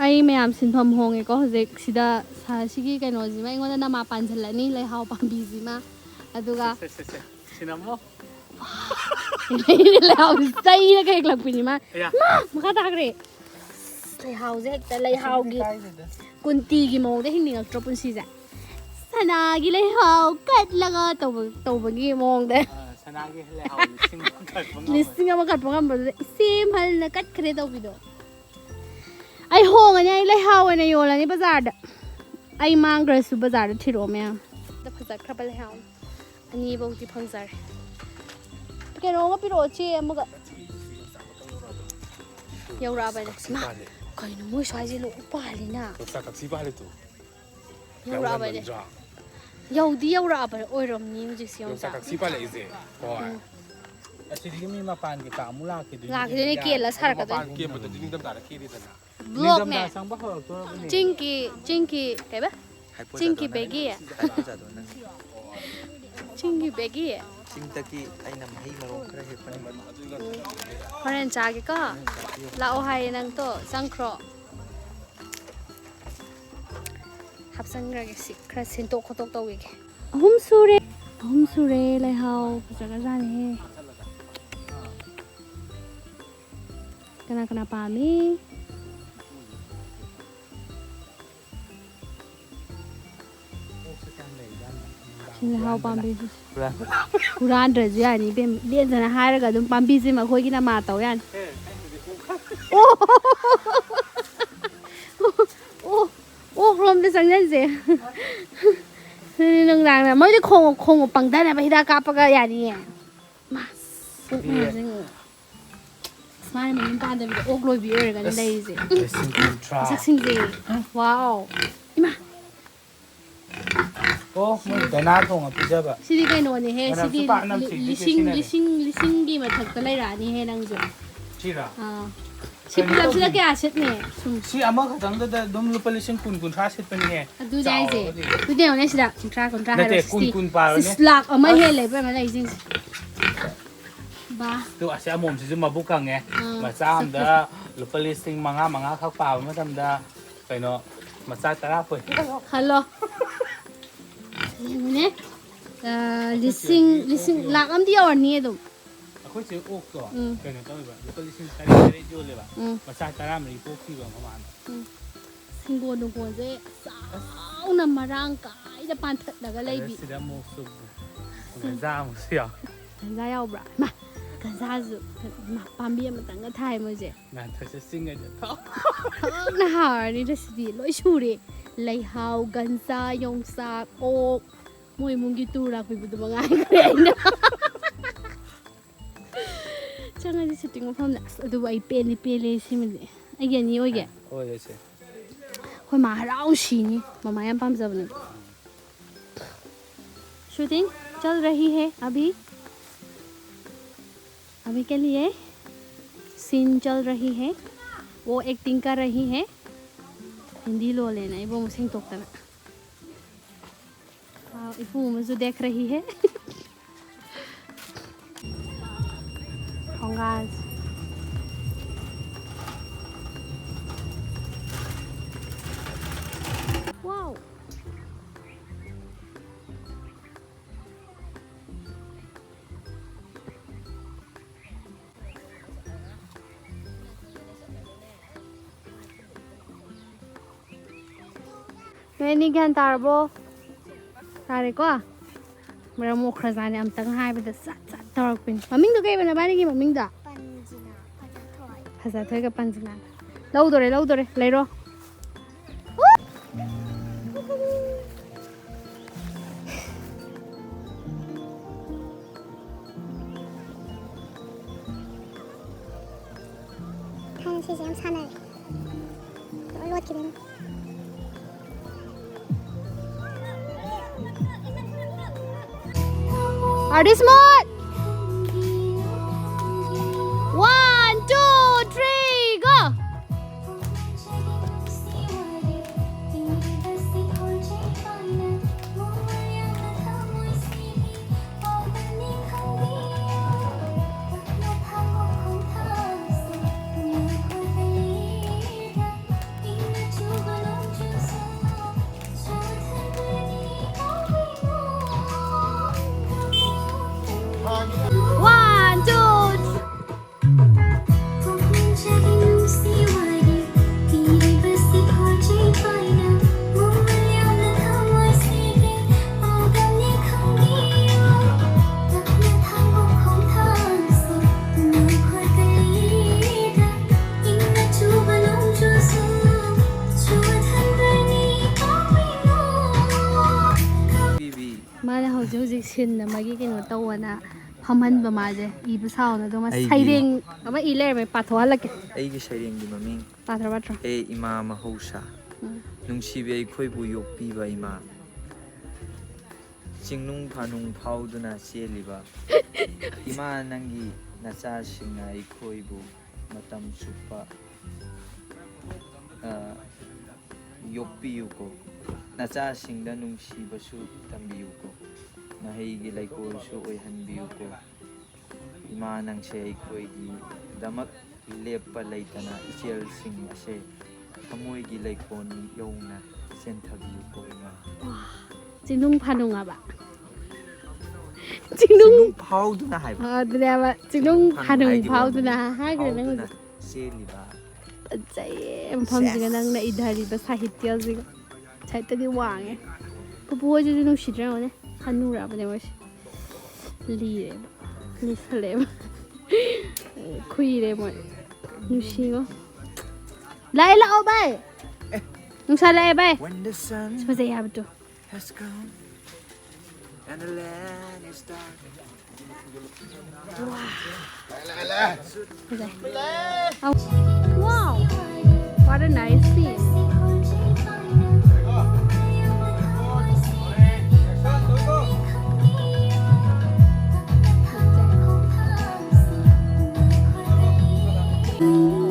ꯑꯩ ꯃꯌꯥꯝ ꯁꯤꯟꯐꯝ ꯍꯣꯡꯉꯦꯀꯣ ꯍꯧꯖꯤꯛ꯫ ꯁꯤꯗ ꯁꯥ-, ꯁꯤꯒꯤ ꯀꯩꯅꯣꯁꯤꯃ ꯑꯩꯉꯣꯟꯗ ꯅꯃꯥ ꯄꯥꯟꯁꯤꯜꯂꯅꯤ, ꯂꯩꯍꯥꯎ ꯄꯥꯝꯕꯤꯁꯤꯃ꯫ ꯑꯗꯨꯒ ꯁꯦ, ꯁꯦ, ꯁꯦ꯫ ꯁꯤꯅ ꯑꯃꯨꯛ꯫ ꯂꯩꯍꯥꯎꯁꯤ ꯆꯩꯅ ꯀꯩ ꯍꯦꯛꯂꯛꯄꯤꯅꯤ ꯃꯥ꯫ ꯑꯌꯥ꯫ ꯃꯥ ꯃꯈꯥ ꯇꯥꯈ꯭ꯔꯦ꯫ ꯂꯩꯍꯥꯎꯁꯦ ꯍꯦꯛꯇ ꯂꯩꯍꯥꯎꯒꯤ ꯀꯨꯟꯇꯤꯒꯤ ꯃꯑꯣꯡꯗ ꯍꯤꯡꯅꯤꯡꯉꯛꯇ꯭ꯔꯣ ꯄꯨꯟꯁꯤꯁꯦ? ꯁꯅꯥꯒꯤ ꯂꯩꯍꯥꯎ ꯀꯠꯂꯒ ꯇꯧꯕ-, ꯇꯧꯕꯒꯤ ꯃꯑꯣꯡꯗ꯫ ꯑ, ꯁꯅꯥꯒꯤ ꯂꯩꯍꯥꯎ ꯂꯤꯁꯤꯡ ꯑꯃ ꯀꯠꯄ ꯉꯝꯕ꯫ ꯂꯤꯁꯤꯡ ꯑꯃ ꯀꯠꯄ ꯉꯝꯕꯗꯨꯗ ꯏꯆꯦ ꯃꯍꯜꯅ ꯀꯠꯈ꯭ꯔꯦ ꯇꯧꯕꯤꯗꯣ꯫ ꯑꯩ ꯍꯣꯡꯉꯅꯤ, ꯑꯩ ꯂꯩꯍꯥꯎ ꯑꯣꯏꯅ ꯌꯣꯜꯂꯅꯤ ꯕꯖꯥꯔꯗ꯫ ꯑꯩ ꯃꯥꯡꯈ꯭ꯔꯁꯨ ꯕꯖꯥꯔꯗ ꯊꯤꯔꯛꯑꯣ ꯃꯌꯥꯝ꯫ ꯐꯖꯈ꯭ꯔꯕ ꯂꯩꯍꯥꯎ ꯑꯅꯤꯐꯧꯗꯤ ꯐꯪꯖꯔꯦ꯫ ꯀꯩꯅꯣ ꯑꯃ ꯄꯤꯔꯛꯑꯣ, ꯆꯦ ꯑꯃꯒ꯫ ꯌꯧꯔꯛꯑꯕꯅꯦ꯫ ꯏꯃꯥ, ꯀꯩꯅꯣ ꯃꯣꯏ ꯁ꯭ꯋꯥꯏꯁꯦ ꯂꯣꯏ ꯄꯥꯜꯂꯤꯅ꯫ ꯌꯣꯡꯆꯥꯛ ꯀꯛꯆꯤ ꯄꯥꯜꯂꯤꯗꯣ꯫ ꯌꯧꯔꯛꯑꯕꯅꯦ꯫ ꯌꯥꯝ ꯉꯟꯃꯟꯗ꯭ꯔꯣ? ꯌꯧꯗꯤ ꯌꯧꯔꯛꯑꯕ ꯑꯣꯏꯔꯝꯅꯤ ꯍꯧꯖꯤꯛꯁꯦ ꯌꯣꯡꯆꯥꯛ ꯌꯣꯡꯆꯥꯛ꯫ ꯀꯛꯆꯤ ꯄꯥꯜꯂꯛꯏꯁꯦ꯫ ꯍꯣꯏ꯫ ꯎꯝ꯫ ꯑꯁꯤꯗꯒꯤ ꯃꯤ ꯃꯄꯥꯟ ꯀꯩꯀꯥ ꯑꯃꯨꯛ ꯂꯥꯛꯈꯤꯗꯣꯏꯅꯤ꯫ ꯂꯥꯛꯈꯤꯗꯣꯏꯅꯦ, ꯀꯦꯜꯂ ꯁꯥꯔꯛꯀꯗꯣꯏꯅꯤ꯫ ꯃꯄꯥꯟ ꯀꯦꯝꯕꯗꯗꯤ ꯅꯤꯡꯊꯝꯊꯥꯗ ꯀꯦꯜꯂꯤꯗꯅ꯫ ꯕ꯭ꯂꯣꯛꯅꯦ꯫ ꯅꯤꯡꯊꯝꯊꯥ ꯆꯪꯕ ꯍꯧꯔꯛꯇꯣꯔꯕꯅꯦ꯫ ꯆꯤꯡꯀꯤ, ꯆꯤꯡꯀꯤ, ꯀꯩꯕ? ꯆꯤꯡꯀꯤ ꯕꯦꯒꯤ꯫ ꯆꯤꯡꯀꯤ ꯕꯦꯒꯤ꯫ ꯆꯤꯡꯗꯒꯤ ꯑꯩꯅ ꯃꯍꯩ ꯃꯔꯣꯡ ꯈꯔ ꯍꯦꯛꯄꯅꯤ꯫ ꯍꯣꯔꯦꯟ ꯆꯥꯒꯦꯀꯣ꯫ ꯂꯥꯛꯑꯣ ꯍꯥꯏꯌꯦ ꯅꯪꯗꯣ, ꯆꯪꯈ꯭ꯔꯣ꯫ ꯍꯥꯞꯆꯟꯈ꯭ꯔꯒꯦ ꯁꯤ, ꯈꯔ ꯁꯦꯡꯇꯣꯛ ꯈꯣꯠꯇꯣꯛ ꯇꯧꯈꯤꯒꯦ꯫ ꯑꯍꯨꯝ ꯁꯨꯔꯦ, ꯑꯍꯨꯝ ꯁꯨꯔꯦ ꯂꯩꯍꯥꯎ꯫ ꯐꯖꯈ꯭ꯔꯖꯥꯠꯅꯤꯍꯦ꯫ ꯀꯅꯥ ꯀꯅꯥ ꯄꯥꯝꯃꯤ? ꯁꯤ ꯂꯩꯍꯥꯎ ꯄꯥꯝꯕꯤ꯫ ꯍꯨꯔꯥꯟꯗ꯭ꯔꯁꯨ ꯌꯥꯅꯤ ꯏꯕꯦꯝ꯫ ꯏꯕꯦꯝꯗꯅ ꯍꯥꯏꯔꯒ ꯑꯗꯨꯝ ꯄꯥꯝꯕꯤꯁꯤꯃ ꯑꯩꯈꯣꯏꯒꯤ ꯅꯃꯥ ꯇꯧ ꯌꯥꯅꯤ꯫ ꯑꯣ! ꯑꯣ! ꯑꯣ! ꯔꯣꯝꯗ ꯆꯪꯁꯤꯟꯁꯦ꯫ ꯑꯗꯨꯗꯤ ꯅꯨꯡꯗꯥꯡꯗ ꯃꯣꯏꯗꯤ ꯈꯣꯡꯎꯞ ꯈꯣꯡꯎꯞ ꯄꯪꯊꯅꯕ ꯍꯤꯗꯥꯛ ꯀꯥꯞꯄꯒ ꯌꯥꯅꯤꯌꯦ꯫ ꯃꯥ, ꯁꯤ ꯃꯌꯥꯝꯁꯤꯡ꯫ ꯑꯁ, ꯃꯥꯅ ꯃꯌꯨꯝ ꯄꯥꯟꯗꯕꯤꯗ ꯑꯣꯛ ꯂꯣꯏꯕꯤ ꯑꯣꯏꯔꯒꯅꯤ ꯑꯁ, ꯂꯩꯔꯤꯁꯦ꯫ ꯂꯤꯁꯤꯡ ꯀꯨꯟꯊ꯭ꯔꯥ꯫ ꯃꯁꯛꯁꯤꯡꯁꯦ꯫ ꯋꯥꯎ꯫ ꯏꯃꯥ꯫ ꯑꯣ, ꯃꯣꯏ ꯗꯥꯏꯅꯥ ꯊꯣꯡꯉ ꯄꯤꯖꯕ꯫ ꯁꯤꯗꯤ ꯀꯩꯅꯣꯅꯦꯍꯦ, ꯃꯅꯝꯁꯨ ꯁꯤꯗꯤ ꯄꯥꯛ ꯅꯝꯊꯤꯗꯨꯗꯤ ꯂꯤꯁꯤꯡ, ꯁꯤꯅꯅꯦ꯫ ꯂꯤꯁꯤꯡ, ꯂꯤꯁꯤꯡꯒꯤ ꯃꯊꯛꯇ ꯂꯩꯔꯛꯑꯅꯤꯍꯦ ꯅꯪꯁꯨ꯫ ꯁꯤꯔꯥ? ꯑꯥ꯫ ꯁꯤ ꯀꯩꯅꯣ ꯄꯨꯂꯞꯁꯤꯗ ꯇꯧꯗꯦ꯫ ꯀꯌꯥ ꯁꯤꯠꯅꯤ? ꯁꯨꯝ꯫ ꯁꯤ ꯑꯃꯈꯛꯇꯪꯗꯗ ꯑꯗꯨꯝ ꯂꯨꯄꯥ ꯂꯤꯁꯤꯡ ꯀꯨꯟ, ꯀꯨꯟꯊ꯭ꯔꯥ ꯁꯤꯠꯄꯅꯤꯍꯦ꯫ ꯑꯗꯨꯅꯦ ꯍꯥꯏꯁꯦ꯫ ꯆꯥꯎꯔꯒꯗꯤ꯫ ꯑꯗꯨꯗꯤ ꯌꯦꯡꯉꯨꯅꯦ ꯁꯤꯗ, ꯀꯨꯟꯊ꯭ꯔꯥ, ꯀꯨꯟꯊ꯭ꯔꯥ ꯅꯠꯇꯦ, ꯍꯥꯏꯔꯣ, ꯀꯨꯟ, ꯁꯤꯛꯁꯇꯤ꯫ ꯀꯨꯟ ꯄꯥꯔꯣꯅꯦ꯫ ꯁꯤꯁ, ꯂꯥꯛ ꯑꯃ ꯑꯁ꯫ ꯍꯦꯜꯂꯦ ꯏꯕꯦꯝꯃ ꯂꯩꯁꯤꯡꯁꯦ꯫ ꯕꯥ꯫ ꯑꯗꯨ ꯑꯁꯤ ꯑꯃꯣꯝꯁꯤꯁꯨ ꯃꯕꯨꯛ ꯀꯪꯉꯦ꯫ ꯑꯥ, ꯃꯆꯥ ꯑꯝꯗ ꯁꯛꯇꯣ꯫ ꯂꯨꯄꯥ ꯂꯤꯁꯤꯡ ꯃꯉꯥ, ꯃꯉꯥꯈꯛ ꯄꯥꯕ ꯃꯇꯝꯗ ꯀꯩꯅꯣ ꯃꯆꯥ ꯇꯔꯥ ꯄꯣꯛꯏ꯫ ꯈꯜꯂꯣ꯫ ꯌꯦꯡꯉꯨꯅꯦ꯫ ꯑꯥ, ꯑꯩꯈꯣꯏ ꯂꯤꯁꯤꯡ, ꯆꯦꯒꯤ ꯂꯤꯁꯤꯡ, ꯑꯣꯛ ꯂꯥꯛ ꯑꯃꯗꯤ ꯌꯧꯔꯅꯤ ꯑꯗꯨꯝ꯫ ꯑꯩꯈꯣꯏ ꯆꯦ ꯑꯣꯛꯇꯣ ꯎꯝ꯫ ꯀꯩꯅꯣ ꯇꯧꯋꯦꯕ, ꯂꯨꯄꯥ ꯂꯤꯁꯤꯡ ꯇꯔꯦꯠ ꯇꯔꯦꯠ ꯌꯣꯜꯂꯦꯕ꯫ ꯎꯝ꯫ ꯃꯆꯥ ꯇꯔꯥꯃꯔꯤ ꯄꯣꯛꯈꯤꯕ ꯃꯃꯥꯅ꯫ ꯎꯝ꯫ ꯍꯤꯡꯒꯣꯜ ꯅꯨꯡꯒꯣꯜꯁꯦ ꯆꯥꯎꯅ ꯃꯔꯥꯡ ꯀꯥꯏꯅ ꯄꯥꯟꯊꯠꯂꯒ ꯑꯗ ꯂꯩꯕꯤ꯫ ꯁꯤꯗ ꯑꯃꯨꯛꯁꯨ ꯒꯟꯖꯥ ꯑꯃꯨꯛꯁꯨ ꯌꯥꯎ꯫ ꯒꯟꯖꯥ ꯌꯥꯎꯕ꯭ꯔꯥ? ꯏꯃꯥ, ꯒꯟꯖꯥꯁꯨ ꯏꯃꯥ, ꯄꯥꯝꯕꯤ ꯑꯃꯇꯪꯒ ꯊꯥꯏ ꯃꯣꯏꯁꯦ꯫ ꯉꯥꯟꯊꯣꯏꯁꯦ ꯆꯤꯡꯉꯩꯗ ꯊꯣꯛ꯫ ꯊꯣꯛꯅ ꯍꯥꯎꯔꯅꯤꯗ ꯁꯤꯗꯤ꯫ ꯂꯣꯏ ꯁꯨꯔꯦ꯫ ꯂꯩꯍꯥꯎ, ꯒꯟꯖꯥ, ꯌꯣꯡꯆꯥꯛ, ꯑꯣꯛ꯫ ꯃꯣꯏ ꯏꯃꯨꯡꯒꯤ ꯇꯨꯔ ꯂꯥꯛꯄꯤꯕꯗꯨ ꯃꯉꯥꯏꯈ꯭ꯔꯦ ꯑꯩꯅ꯫ ꯆꯪꯉꯗꯤ ꯁꯤꯇꯤꯡ ꯃꯐꯝꯗ꯫ ꯑꯁ, ꯑꯗꯨꯕꯨ ꯑꯩ ꯄꯦꯟꯗꯤ ꯄꯦꯜꯂꯦ ꯁꯤꯃꯗꯤ꯫ ꯑꯩꯒꯤ ꯑꯅꯤ ꯑꯣꯏꯒꯦ? ꯑꯣꯏꯔꯁꯦ꯫ ꯑꯩꯈꯣꯏ ꯃꯥ ꯍꯔꯥꯎ ꯁꯤꯅꯤ, ꯃꯃꯥ ꯌꯥꯝ ꯄꯥꯝꯖꯕꯅꯦ꯫ शूटिंग चल रही है अभी, अभी के लिए सीन चल रही है, वो एक्टिंग कर रही है। ꯍꯤꯟꯗꯤ ꯂꯣꯜꯂꯦꯅ ꯑꯩꯕꯨ ꯑꯃꯨꯛ ꯁꯦꯡꯗꯣꯛꯇꯅ꯫ ꯋꯥꯎ, ꯏꯄꯨ ꯑꯃꯁꯨ ꯗꯦꯈ ꯔꯍꯤ ꯍꯦ꯫ ꯊꯣꯡꯒꯥꯜꯁꯦ꯫ ꯋꯥꯎ꯫ ꯅꯣꯏ ꯑꯅꯤ ꯒ꯭ꯌꯥꯟ ꯇꯥꯔꯕꯣ? ꯇꯥꯔꯦꯀꯣ? ꯃꯔꯝ ꯃꯣꯛꯈ꯭ꯔꯖꯥꯠꯅꯦ, ꯑꯝꯇꯪ ꯍꯥꯏꯕꯗ ꯁꯠ ꯁꯠ ꯇꯧꯔꯛꯄꯤꯅꯤ꯫ ꯃꯃꯤꯡꯗꯣ ꯀꯩꯕ ꯅꯕꯥꯅꯤꯒꯤ ꯃꯃꯤꯡꯗꯣ? ꯄꯟꯖꯤꯅꯥ, ꯐꯖꯊꯣꯏ꯫ ꯐꯖꯊꯣꯏꯒ ꯄꯟꯖꯤꯅꯥ꯫ ꯂꯧꯗꯣꯔꯦ, ꯂꯧꯗꯣꯔꯦ, ꯂꯩꯔꯣ꯫ ꯁꯤꯁꯦ ꯌꯥꯝ ꯁꯥꯟꯅꯔꯦ꯫ ꯂꯣꯏ ꯂꯣꯠꯈꯤꯗꯣꯏꯅꯦ꯫ Artist mode! One, two, three, go! One, two, three. ꯃꯥꯅ ꯍꯧꯖꯤꯛ ꯍꯧꯖꯤꯛ ꯁꯤꯟ ꯑꯃꯒꯤ ꯀꯩꯅꯣ ꯇꯧꯑꯣꯅ ꯐꯝꯍꯟꯕ ꯃꯥꯁꯦ, ꯏꯕ ꯁꯥꯎꯅ꯫ ꯑꯗꯨꯒ ꯑꯩꯒꯤ ꯁꯩꯔꯦꯡ ꯑꯃ ꯏ ꯂꯩꯔꯝꯃꯦ, ꯄꯥꯊꯣꯛꯍꯜꯂꯛꯀꯦ꯫ ꯑꯩꯒꯤ ꯁꯩꯔꯦꯡꯒꯤ ꯃꯃꯤꯡ ꯄꯥꯊꯔꯣ, ꯄꯥꯊꯔꯣ꯫ ꯍꯦ ꯏꯃꯥ ꯃꯍꯧꯁꯥ, ꯎꯝ꯫ ꯅꯨꯡꯁꯤꯕꯤ ꯑꯩꯈꯣꯏꯕꯨ ꯌꯣꯛꯄꯤꯕ ꯏꯃꯥ, ꯆꯤꯡꯅꯨꯡ ꯐꯥꯅꯨꯡ ꯐꯥꯎꯗꯨꯅ ꯆꯦꯜꯂꯤꯕ ꯏꯃꯥ, ꯅꯪꯒꯤ ꯅꯆꯥꯁꯤꯡꯅ ꯑꯩꯈꯣꯏꯕꯨ ꯃꯇꯝ ꯆꯨꯞꯄ, ꯑ, ꯌꯣꯛꯄꯤꯌꯨꯀꯣ꯫ ꯅꯆꯥꯁꯤꯡꯗ ꯅꯨꯡꯁꯤꯕꯁꯨ ꯇꯝꯕꯤꯌꯨꯀꯣ꯫ ꯃꯍꯩꯒꯤ ꯂꯩꯀꯣꯜꯁꯨ ꯑꯣꯏꯍꯟꯕꯤꯌꯨꯀꯣ꯫ ꯏꯃꯥ, ꯅꯪꯁꯦ ꯑꯩꯈꯣꯏꯒꯤꯗꯃꯛ ꯂꯦꯞꯄ ꯂꯩꯇꯅ ꯏꯆꯦꯜꯁꯤꯡ ꯑꯁꯦ ꯊꯃꯣꯏꯒꯤ ꯂꯩꯀꯣꯜ ꯌꯧꯅ ꯆꯦꯟꯊꯕꯤꯌꯨꯀꯣ ꯏꯃꯥ꯫ ꯆꯤꯡꯅꯨꯡ ꯐꯥꯅꯨꯡ ꯍꯥꯏꯕ? ꯆꯤꯡꯅꯨꯡ ꯆꯤꯡꯅꯨꯡ ꯐꯥꯎꯗꯨꯅ ꯍꯥꯏꯕ꯫ ꯑ, ꯑꯗꯨꯅꯦꯕ, ꯆꯤꯡꯅꯨꯡ ꯆꯤꯡꯅꯨꯡ ꯐꯥꯅꯨꯡ ꯐꯥꯅꯨꯡ ꯍꯥꯏꯈꯤꯕ ꯐꯥꯎꯗꯨꯅ ꯃꯃꯤꯡ ꯍꯥꯏꯈ꯭ꯔꯦ ꯅꯪ ꯐꯥꯎꯗꯨꯅ ꯍꯧꯖꯤꯛ꯫ ꯆꯦꯜꯂꯤꯕ꯫ ꯐꯖꯩꯌꯦ ꯃꯐꯝꯁꯤꯒ, ꯁꯦꯁ꯫ ꯅꯪꯅ ꯏꯊꯔꯤꯕ ꯁꯥꯍꯤꯇ꯭ꯌꯁꯤꯒ꯫ ꯁꯥꯍꯤꯇ꯭ꯌꯗꯤ ꯋꯥꯡꯉꯦ꯫ ꯄꯨꯄꯨ ꯍꯣꯏꯁꯤꯁꯨ ꯅꯨꯡꯁꯤꯗ꯭ꯔꯥ ꯌꯦꯡꯉꯨꯅꯦ, ꯍꯅꯨꯔꯛꯑꯕꯅꯦ ꯃꯣꯏꯁꯦ꯫ ꯂꯤꯔꯦꯕ, ꯂꯤꯁꯜꯂꯛꯑꯦꯕ꯫ ꯈꯨꯏꯔꯦ ꯃꯣꯏ꯫ ꯅꯨꯡꯁꯤꯉꯣ꯫ ꯂꯥꯛꯑꯦ, ꯂꯥꯛꯑꯣ ꯚꯥꯏ꯫ ꯑꯦ꯫ ꯅꯨꯡꯁꯥ ꯂꯥꯛꯑꯦ ꯚꯥꯏ꯫ When the sun ꯁꯤ ꯐꯖꯩ ꯍꯥꯏꯕꯗꯣ꯫ Has come. ꯐꯖꯩ꯫ Wow! What a nice scene!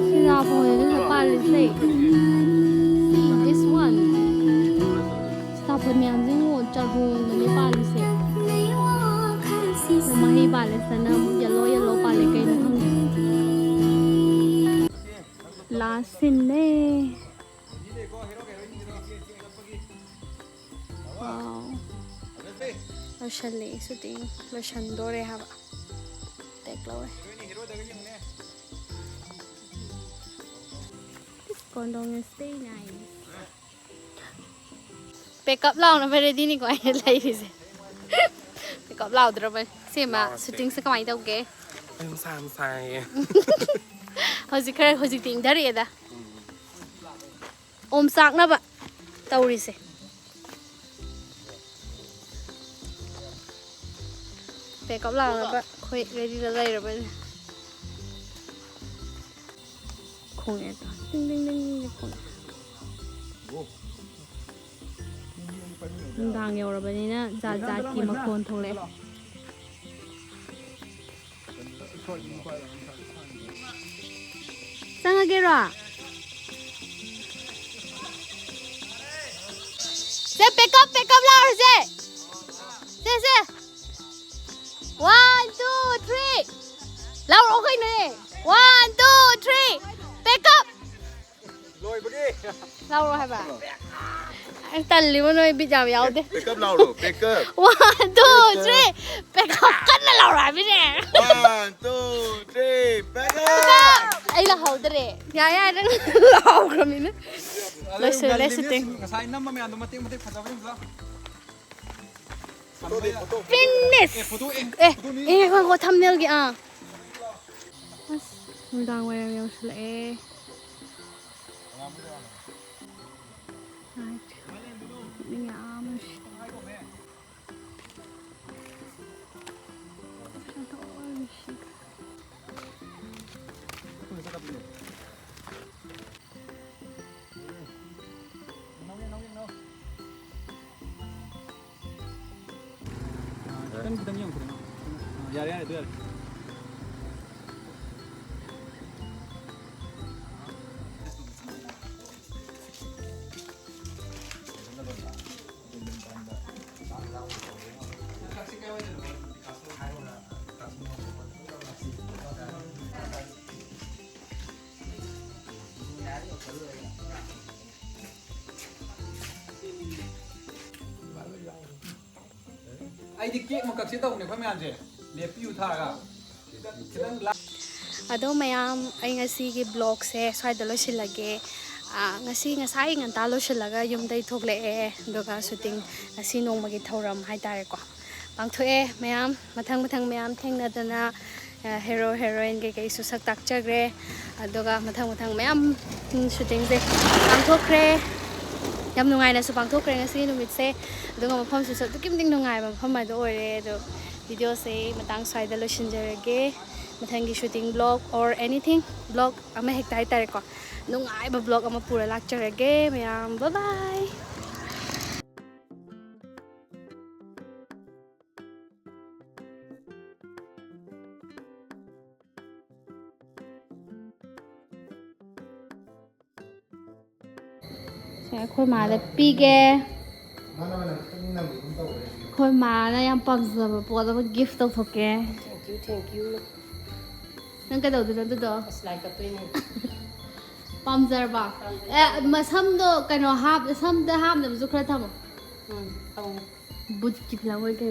ꯁꯤꯗ ꯐꯣꯟꯗꯨꯗ ꯄꯥꯜꯂꯤꯁꯦ꯫ See this one. ꯁꯤꯇꯥꯕꯣꯟ ꯃꯌꯥꯝꯁꯤꯡꯕꯨ ꯆꯔꯣꯡꯒꯅꯤ ꯄꯥꯜꯂꯤꯁꯦ꯫ ꯃꯍꯩ ꯄꯥꯜꯂꯦ, ꯆꯅꯝ yellow yellow ꯄꯥꯜꯂꯦ, ꯀꯩꯅꯣ ꯈꯪꯗꯦ꯫ Last scene ꯅꯦ꯫ Wow. ꯂꯣꯏꯁꯜꯂꯛꯑꯦ shooting꯫ ꯂꯣꯏꯁꯟꯗꯣꯔꯦ ꯍꯥꯏꯕ꯫ Take ꯂꯧꯔꯦ꯫ This ꯀꯣꯟꯗꯣꯡ is very nice. Pack up ꯂꯥꯎꯅꯕ ready ꯅꯤꯀꯣ ꯑꯩꯅ ꯂꯩꯔꯤꯁꯦ꯫ Pack up ꯂꯥꯎꯗ꯭ꯔꯕꯅꯤ꯫ ꯁꯤꯃ ꯂꯥꯎꯔꯁꯦ꯫ Shooting ꯁꯦ ꯀꯃꯥꯏꯅ ꯇꯧꯒꯦ? ꯑꯩ ꯅꯨꯡꯁꯥ ꯌꯥꯝ ꯁꯥꯏꯌꯦ꯫ ꯍꯧꯖꯤꯛ ꯈꯔ, ꯍꯧꯖꯤꯛꯇꯤ ꯏꯪꯊꯔꯛꯑꯦꯗ꯫ ꯑꯣꯝ ꯆꯥꯛꯅꯕ ꯇꯧꯔꯤꯁꯦ꯫ Pack up ꯂꯥꯎꯅꯕ ꯑꯩꯈꯣꯏ ready ꯗ ꯂꯩꯔꯕꯅꯤ꯫ ꯈꯣꯡꯉꯛꯑꯦ ꯇꯣ꯫ ꯇꯤꯡ ꯇꯤꯡ ꯇꯤꯡ ꯇꯤꯡ ꯈꯣꯡꯉꯛꯑꯦ꯫ ꯅꯨꯡꯗꯥꯡ ꯌꯧꯔꯕꯅꯤꯅ ꯖꯥꯠ ꯖꯥꯠꯀꯤ ꯃꯈꯣꯟ ꯊꯣꯛꯂꯛꯑꯦ꯫ ꯆꯪꯉꯒꯦꯔꯣ? ꯁꯦ, pack up, pack up ꯂꯥꯎꯔꯁꯦ꯫ ꯁꯦ, ꯁꯦ꯫ One, two, three. ꯂꯥꯎꯔꯛꯑꯣ ꯀꯩꯅꯣꯅꯦ꯫ One, two, three. Pack up. ꯂꯣꯏꯕꯒꯤ꯫ ꯂꯥꯎꯔꯛꯑꯣ ꯍꯥꯏꯕ꯫ ꯑꯩ ꯇꯜꯂꯤꯕꯣ, ꯅꯣꯏ ꯕꯤꯠ ꯌꯥꯝ ꯌꯥꯎꯗꯦ꯫ Pack up ꯂꯥꯎꯔꯣ, pack up꯫ One, two, three. Pack up ꯀꯟꯅ ꯂꯥꯎꯔꯣ ꯍꯥꯏꯕꯅꯦ꯫ One, two, three, pack up꯫ ꯑꯩ ꯂꯥꯎꯍꯧꯗ꯭ꯔꯦ꯫ ꯌꯥꯔꯦ, ꯌꯥꯔꯦ, ꯅꯪ ꯂꯥꯎꯈ꯭ꯔꯃꯤꯅ꯫ ꯂꯣꯏꯁꯤꯜꯂꯦ shooting꯫ ꯉꯁꯥꯏ ꯅꯝꯕ ꯃꯌꯥꯝꯗꯣ ꯃꯇꯦꯛ ꯃꯇꯦꯛ ꯐꯖꯕ ꯌꯦꯡꯁꯤ ꯂꯥꯎ꯫ Finish! ꯑꯦ, ꯐꯣꯇꯣ, ꯑꯦ, ꯑꯦ, ꯉꯥꯏꯈꯣ, ꯉꯥꯏꯈꯣ, thumbnail ꯒꯤ, ꯑꯥ꯫ ꯑꯁ, ꯅꯨꯡꯗꯥꯡ ꯋꯥꯏꯔꯝ ꯌꯧꯁꯤꯜꯂꯛꯑꯦ꯫ ꯅꯨꯃꯤꯠ ꯌꯥꯝ ꯅꯨꯡꯁꯤ꯫ ꯈꯤꯇꯪ, ꯈꯤꯇꯪ ꯌꯦꯡꯉꯨ, ꯈꯤꯇꯪ꯫ ꯑ, ꯌꯥꯔꯦ, ꯌꯥꯔꯦ, ꯑꯗꯨ ꯌꯥꯔꯦ꯫ ꯑꯩꯗꯤ ꯀꯦꯛ ꯑꯃ ꯀꯛꯁꯦ ꯇꯧꯕꯅꯦ ꯑꯩꯈꯣꯏ ꯃꯌꯥꯝꯁꯦ꯫ ꯂꯦꯞꯄꯤꯌꯨ ꯊꯥꯔꯒ꯫ ꯈꯤꯇꯪ, ꯈꯤꯇꯪ ꯂꯥ- ꯑꯗꯣ ꯃꯌꯥꯝ, ꯑꯩ ꯉꯁꯤꯒꯤ ꯕ꯭ꯂꯣꯒꯁꯦ ꯁ꯭ꯋꯥꯏꯗ ꯂꯣꯏꯁꯤꯜꯂꯒꯦ꯫ ꯑꯥ, ꯉꯁꯤ ꯉꯁꯥꯏ ꯉꯟꯇꯥ ꯂꯣꯏꯁꯤꯜꯂꯒ ꯌꯨꯝꯗꯩ ꯊꯣꯛꯂꯛꯑꯦ꯫ ꯑꯗꯨꯒ ꯁꯨꯇꯤꯡ ꯉꯁꯤ ꯅꯣꯡꯃꯒꯤ ꯊꯧꯔꯝ ꯍꯥꯏꯇꯥꯔꯦꯀꯣ, ꯄꯥꯡꯊꯣꯛꯑꯦ ꯃꯌꯥꯝ꯫ ꯃꯊꯪ ꯃꯊꯪ ꯃꯌꯥꯝ ꯊꯦꯡꯅꯗꯅ, ꯑ, ꯍꯦꯔꯣ ꯍꯦꯔꯣꯏꯟ ꯀꯩꯀꯩꯁꯨ ꯁꯛ ꯇꯥꯛꯆꯈ꯭ꯔꯦ꯫ ꯑꯗꯨꯒ ꯃꯊꯪ ꯃꯊꯪ ꯃꯌꯥꯝ, ꯎꯝ, ꯁꯨꯇꯤꯡꯁꯦ ꯄꯥꯡꯊꯣꯛꯈ꯭ꯔꯦ꯫ ꯌꯥꯝ ꯅꯨꯡꯉꯥꯏꯅꯁꯨ ꯄꯥꯡꯊꯣꯛꯈ꯭ꯔꯦ ꯉꯁꯤꯒꯤ ꯅꯨꯃꯤꯠꯁꯦ꯫ ꯑꯗꯨꯒ ꯃꯐꯝꯁꯤꯁꯨ ꯑꯗꯨꯛꯀꯤ ꯃꯇꯤꯛ ꯅꯨꯡꯉꯥꯏꯕ ꯃꯐꯝ ꯑꯗꯨ ꯑꯣꯏꯔꯦ꯫ ꯑꯗꯣ ꯚꯤꯗꯤꯑꯣꯁꯦ ꯃꯇꯥꯡ ꯁ꯭ꯋꯥꯏꯗ ꯂꯣꯏꯁꯤꯟꯖꯔꯒꯦ꯫ ꯃꯊꯪꯒꯤ shooting blog or anything blog ꯑꯃ ꯍꯦꯛꯇ ꯍꯥꯏꯇꯥꯔꯦꯀꯣ, ꯅꯨꯡꯉꯥꯏꯕ ꯕ꯭ꯂꯣꯒ ꯑꯃ ꯄꯨꯔ ꯂꯥꯛꯆꯔꯒꯦ ꯃꯌꯥꯝ꯫ Bye bye. ꯁꯦ, ꯑꯩꯈꯣꯏ ꯃꯥꯗ ꯄꯤꯒꯦ꯫ ꯑꯩꯈꯣꯏ ꯃꯥꯅ ꯌꯥꯝ ꯄꯥꯝꯖꯕ ꯄꯣꯠ ꯑꯃ ꯒꯤꯐ ꯇꯧꯊꯣꯛꯀꯦ꯫ Thank you, thank you. ꯅꯪ ꯀꯩꯗꯧꯗꯣꯏꯅꯣ ꯑꯗꯨꯗꯣ? ꯑꯁ, ꯂꯥꯏ ꯀꯠꯇꯣꯏꯅꯦ꯫ ꯄꯥꯝꯖꯔꯕ? ꯄꯥꯝꯖꯩ꯫ ꯑꯦ, ꯃꯁꯝꯗꯣ ꯀꯩꯅꯣ ꯍꯥꯞ-, ꯁꯝꯗ ꯍꯥꯞꯅꯕꯁꯨ ꯈꯔ ꯊꯝꯃꯣ꯫ ꯎꯝ, ꯊꯝꯃꯣ꯫ ꯕꯨꯠꯀꯤ ꯐꯤꯂꯝ ꯑꯣꯏ ꯀꯩ ꯑꯣꯏ꯫